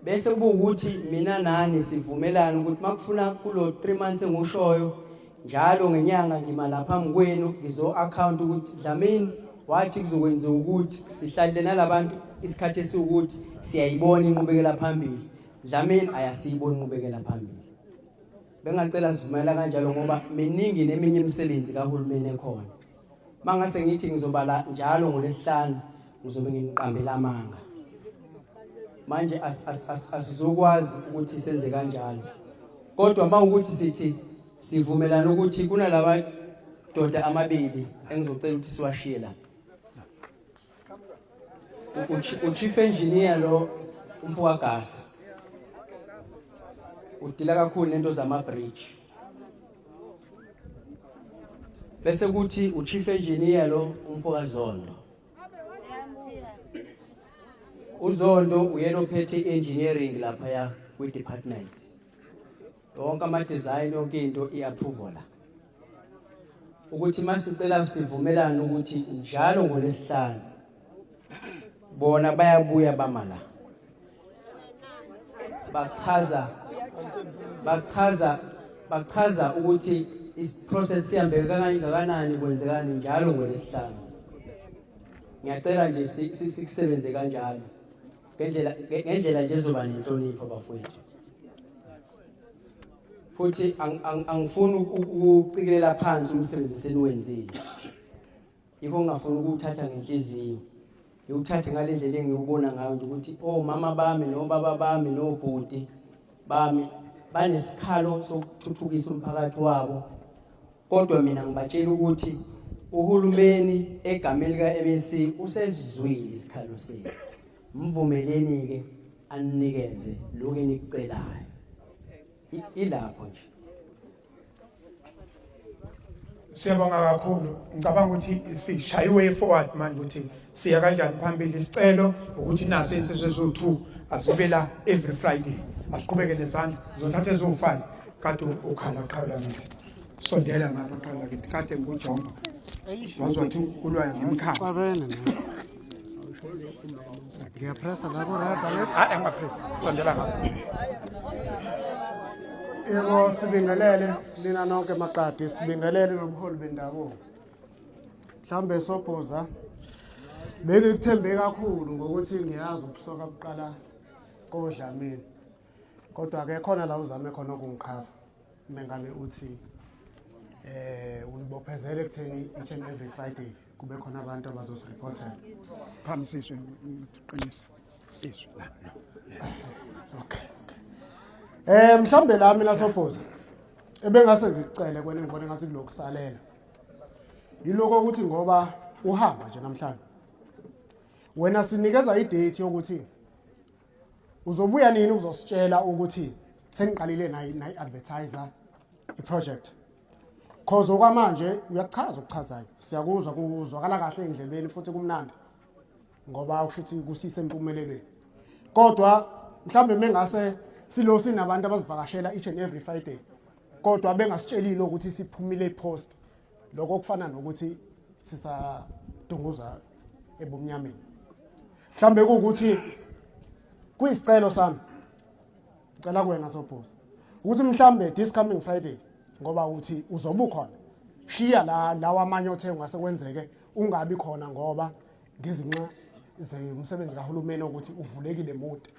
bese kuba ukuthi mina nani sivumelane ukuthi makufuna kulo 3 months engushoyo njalo ngenyanga ngima lapha phambi kwenu ngizo-account ukuthi Dlamini wathi kuzokwenziwa ukuthi sihlalile nalabantu isikhathi esiwukuthi siyayibona inqubekela phambili Dlamini ayasiyibona inqubekela phambili Bengacela sivumela kanjalo ngoba miningi neminye imisebenzi kahulumeni ekhona. Mangase ngithi ngizobala njalo ngolesihlanu ngizobe ngiqambela amanga. Manje asizokwazi ukuthi senze kanjalo. Kodwa mawukuthi sithi sivumelana ukuthi kunalaba doda amabili engizocela ukuthi siwashiye lapha. Uchief engineer lo umfoka Gasa udila kakhulu nento zama bridge bese kuthi uchief engineer lo umfoka Zondo uZondo uyena ophethe engineering lapha ya kwi department yonke ama design yonke into i approval la ukuthi masicela sivumelane ukuthi njalo ngolesihlanu bona bayabuya bama la bachaza bachaza bachaza ukuthi i-process sihambe kangakanani kwenzekani njalo ngolesihlanu ngiyacela nje sikusebenze kanjalo ngendlela ngendlela nje ezoba nenhlonipho bafowethu futhi angifuni ukucikelela phansi umsebenzi eseniwenzile yikho ngingafuni ukuwuthatha ngenhliziyo ngiwuthathe ngale ndlela engiwubona ngayo nje ukuthi omama bami nobaba bami nobhuti bami banesikhalo sokuthuthukisa umphakathi wabo kodwa mina ngibatshela ukuthi uhulumeni egameni lika-MEC usezwile isikhalo senu mvumeleni-ke aninikeze lokhu enikucelayo ilapho nje Siyabonga kakhulu. Ngicabanga ukuthi sishaye way forward manje ukuthi siya kanjani phambili. Isicelo ukuthi naso insizwe eziwu-2 azibe la every Friday. Asiqhubeke nezandla zothatha eziwu-5 kade ukhala qhawula ngithi. Sondela ngapha qhawula ngithi kade ngikujonga. Wazi wathi ulwaya ngemkhaba. Xabene mina. Ngiyapressa la ku-red alert. Hayi angapress. Sondela ngapha. Yebo sibingelele nina nonke maqadi sibingelele nobuholi bendabuko. Mhlambe sobhoza bengikuthembe kakhulu ngokuthi ngiyazi ubusoka buqala koDlamini. Kodwa ke khona la uzame khona ukungikhava. Mengabe uthi eh uyibophezele ekutheni each and every Friday kube khona abantu abazosireportela. Phambisiswe ngiqinisa izwi la. Okay. Eh mhlambe la mina sobhoza. Ebengase ngikucele kwena ngibone ngathi kulokusalela. Yiloko ukuthi ngoba uhamba nje namhlanje. Wena sinikeza idate yokuthi uzobuya nini uzositshela ukuthi sengiqalile nayi nayi advertiser iproject. Cause okwamanje uyachaza okuchazayo. Siyakuzwa kuzwakala kahle endlebeni futhi kumnandi. Ngoba kusho ukuthi kusise empumelelweni. Kodwa mhlambe mengase silo sinabantu abazivakashela each and every Friday. Kodwa bengasitshelile ukuthi siphumile ipost. Lokho kufana nokuthi sisadunguza ebumnyameni. Mhlambe kuwukuthi kuyisicelo sami. Cela kuwena Sobhuza ukuthi mhlambe this coming Friday ngoba uthi uzobe ukhona shiya la lawa amanye othe ungase kwenzeke ungabi khona ngoba ngezinxa zomsebenzi kahulumeni ukuthi uvulekile mude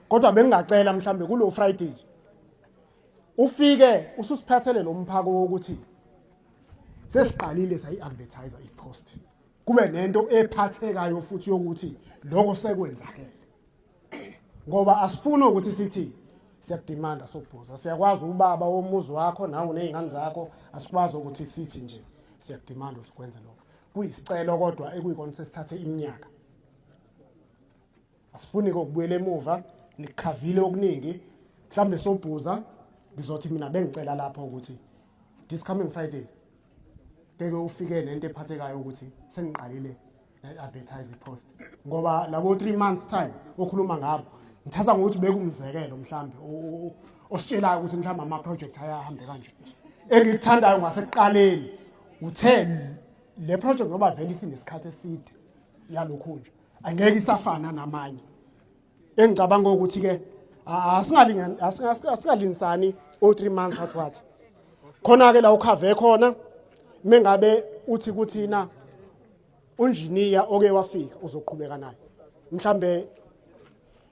kodwa bengingacela mhlambe kulo Friday ufike ususiphathele lo mphako wokuthi sesiqalile sayi-advertiser i-post kube nento ephathekayo futhi yokuthi lokho sekwenzakele ngoba asifuni ukuthi sithi siyakudimanda sokubhuza siyakwazi ubaba womuzi wakho nawe uney'ngane zakho asikwazi ukuthi sithi nje siyakudimanda ukuthi kwenze lokho kuyisicelo kodwa ekuyikona sesithathe iminyaka asifuni kokubuyela emuva nikukhavile okuningi mhlawumbe sobhuza ngizothi mina bengicela lapho ukuthi this coming Friday ngeke ufike nento ephathekayo ukuthi sengiqalile advertise post ngoba labo 3 months time okhuluma ngabo ngithatha ngokuthi bekumzekelo mhlambe ositshelayo ukuthi mhlambe ama project ayahambe kanje engikuthandayo ngasekuqaleni uthe le project ngoba vele isinesikhathi eside yalokhu nje angeke isafana namanye engicabanga ukuthi ke asingalingani asingalingisani o 3 months wathi wathi khona ke la ukhave khona mengabe uthi kuthina unjiniya oke wafika uzoqhubeka naye mhlambe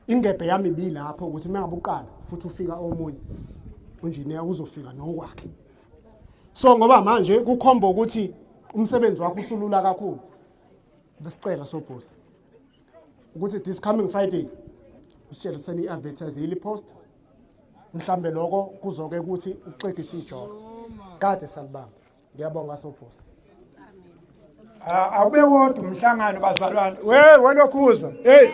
ingebhe yami ibilapho ukuthi mengabe uqala futhi ufika omunye unjiniya uzofika nokwakhe so ngoba manje kukhomba ukuthi umsebenzi wakho usulula kakhulu besicela sobhosi ukuthi this coming Friday usitshele seni advertise yili post mhlambe lokho kuzoke ukuthi uxegise ijob kade salibamba ngiyabonga sobhosi Awube wodwa umhlangano bazalwane. We welokhuza. Hey.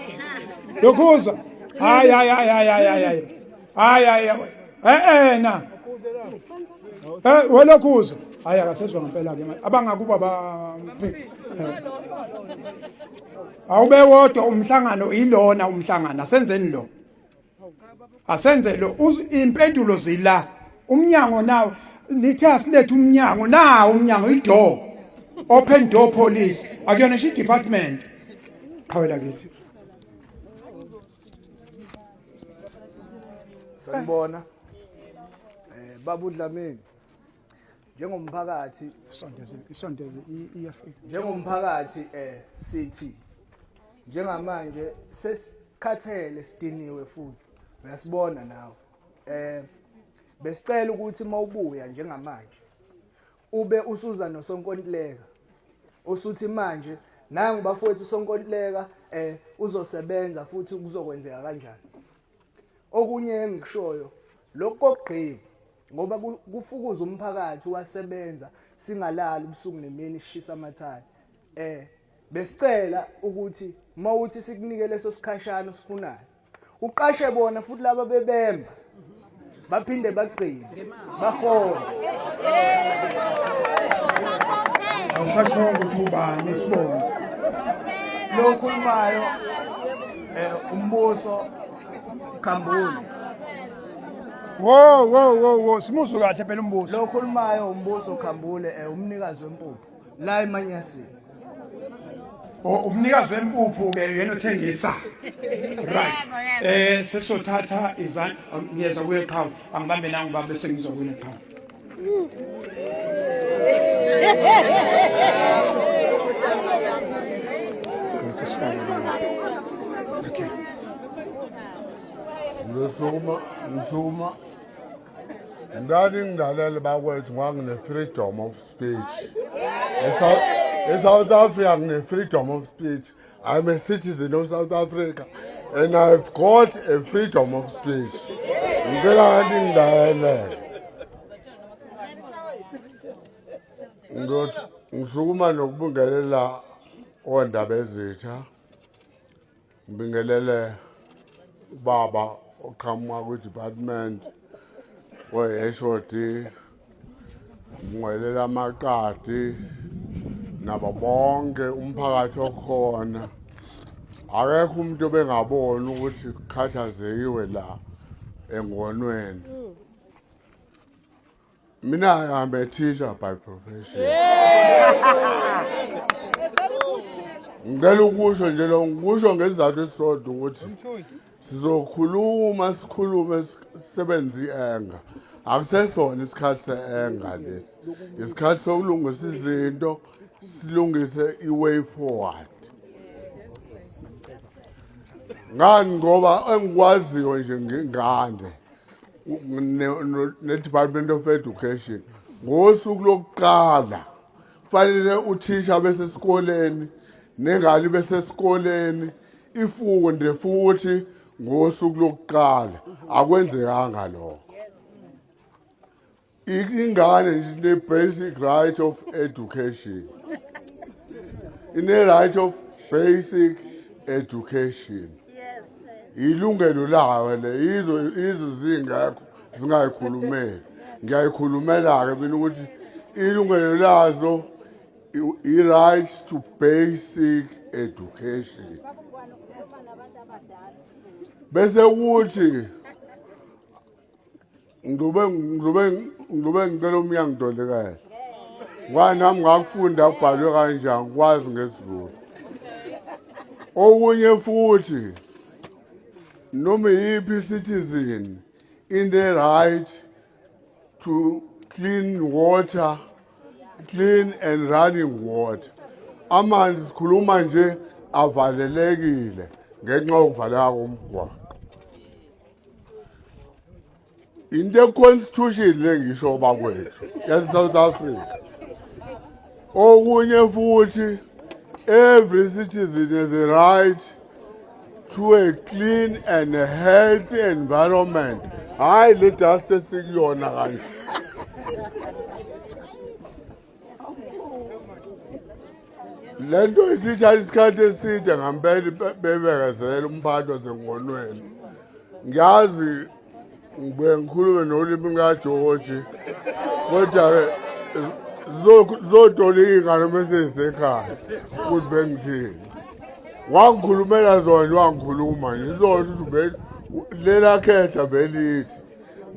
Lokhuza. Hayi hayi hayi hayi hayi hayi. Hayi hayi. Eh eh na. Eh welokhuza. Hayi akasezwa ngempela ke manje. Abangakuba ba Awube wodwa umhlangano ilona umhlangano asenzeni lo. Asenze lo impendulo zila. Umnyango nawo nithe asilethe umnyango nawo umnyango idoor. Open door police akuyona ngisho i-department. Qhawela kithi. Sanibona. Eh baba uDlamini. Njengomphakathi isondeze isondeze iyafika. Njengomphakathi eh sithi njengamanje sesikhathele sidiniwe futhi uyasibona nawe. Eh besicela ukuthi mawubuya njengamanje ube usuza nosonkontileka usuthi manje nangu bafowethu usonkontileka eh uzosebenza futhi kuzokwenzeka kanjani okunye engikushoyo lokhu kokugqiba ngoba kufukuza umphakathi wasebenza singalali ubusuku nemini sishisa amathani eh besicela ukuthi mawuthi sikunike leso sikhashana osifunayo uqashe bona futhi laba bebemba baphinde bagqile bahole awusashongo ukuthi ubani isibongo lo khulumayo eh umbuso Khambule Wo wo wo wo simuzwe kahle phela umbuso. Lo khulumayo umbuso Khambule eh umnikazi wempuphu la eManyasini. O umnikazi wempuphu ke yena othengisa. Right. Eh sesothatha izandla ngiyeza kuye qhawe angibambe nangu baba bese ngizwa kuye qhawe. Okay. Ngisukuma ngisukuma ngani ngilalele bakwethu ngangine freedom of speech. E-South Africa ngine freedom of speech. I'm a citizen of South Africa and I've got a freedom of speech. Ngicela ngathi ngilalele. Ngizothi ngisukuma nokubingelela ondaba ezitha. Ngibingelele ubaba oqhamuka kwi-department oyi-HOD ngibingelela amaqadi nabo bonke umphakathi okhona. Akekho umuntu obengaboni ukuthi kukhathazekiwe la engonweni. Mina I'm a teacher by profession. Ngicela ukusho nje lo ngikusho ngesizathu esisodwa ukuthi sizokhuluma sikhulume sisebenze i-anger. Akusesona isikhathi se-anger lesi. Isikhathi sokulungisa izinto silungise i-way forward. Ngani ngoba engikwaziyo nje ngingane ne-Department of Education ngosuku lokuqala kufanele uthisha besesikoleni nengane besesikoleni ifunde futhi ngosuku lokuqala akwenzekanga lokho Ingane ine-basic right of education. Ine-right of basic education. Ilungelo layo le izo izo zingekho zingayikhulumeli. Ngiyayikhulumela-ke mina ukuthi ilungelo lazo i-right to basic education. Bese kuthi Ngizobe ngizobe ngizobe ngicela umnyango ngidolekele. Ngoba nami ngakufunda kubhalwe kanjani ngikwazi ngesiZulu. Okunye futhi noma iyiphi citizen in the right to clean water, clean and running water. Amanzi sikhuluma nje avalelekile ngenxa yokuvaleka komgwaqo. Into econstitution le ngisho bakwethu yase South Africa. Okunye futhi every citizen has a right to a clean and a healthy environment. Hayi le dust esikuyona kanje. Le nto isithatha isikhathi eside ngampela bebekezela umphathi wasengonweni. Ngiyazi ngibuye ngikhulume nolimi lukaJoji kodwa-ke zotolika noma eseyisekhaya ukuthi bengithini. Wangikhulumela zona wangikhuluma nje izosho ukuthi lela khetha belithi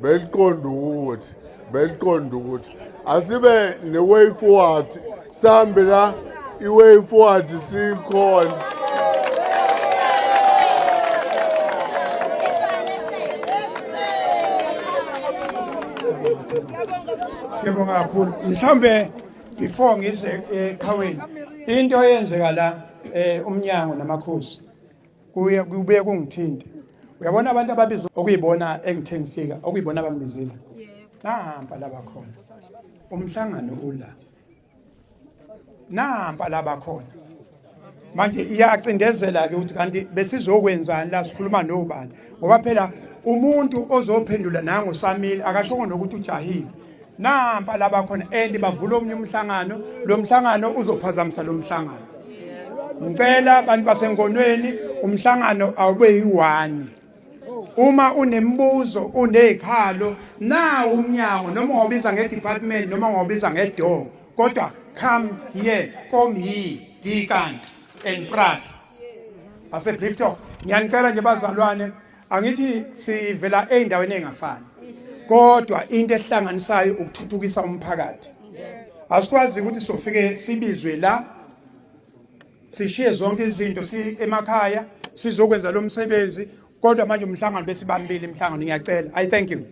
beliqonda ukuthi beliqonda ukuthi asibe ne-way forward sihambe la i-way forward sikhona Siyabonga kakhulu. Mhlawumbe before ngize eqhaweni into eyenzeka la eh umnyango namakhosi kuye kubuye kungithinte uyabona abantu ababizwa okuyibona engithe ngifika okuyibona abangibizile nampa laba khona umhlangano ula nampa laba khona manje iyacindezela ke ukuthi kanti besizokwenzani la sikhuluma nobani ngoba phela umuntu ozophendula nangu samile akashongo nokuthi ujahile nampa laba khona and bavula omunye umhlangano lo mhlangano uzophazamisa lo mhlangano ngicela abantu basengonweni umhlangano awube yi-one uma unemibuzo unezikhalo nawu umnyango noma ungobiza nge-department noma ungobiza nge-door kodwa come here kom here dikant and prat asebliftoff ngiyanicela nje bazalwane Angithi sivela ezindaweni ezingafani. Kodwa into ehlanganisayo ukuthuthukisa umphakathi. Asikwazi ukuthi sofike sibizwe la sishiye zonke izinto si emakhaya sizokwenza lo msebenzi kodwa manje umhlangano besibambile imhlangano ngiyacela. I thank you.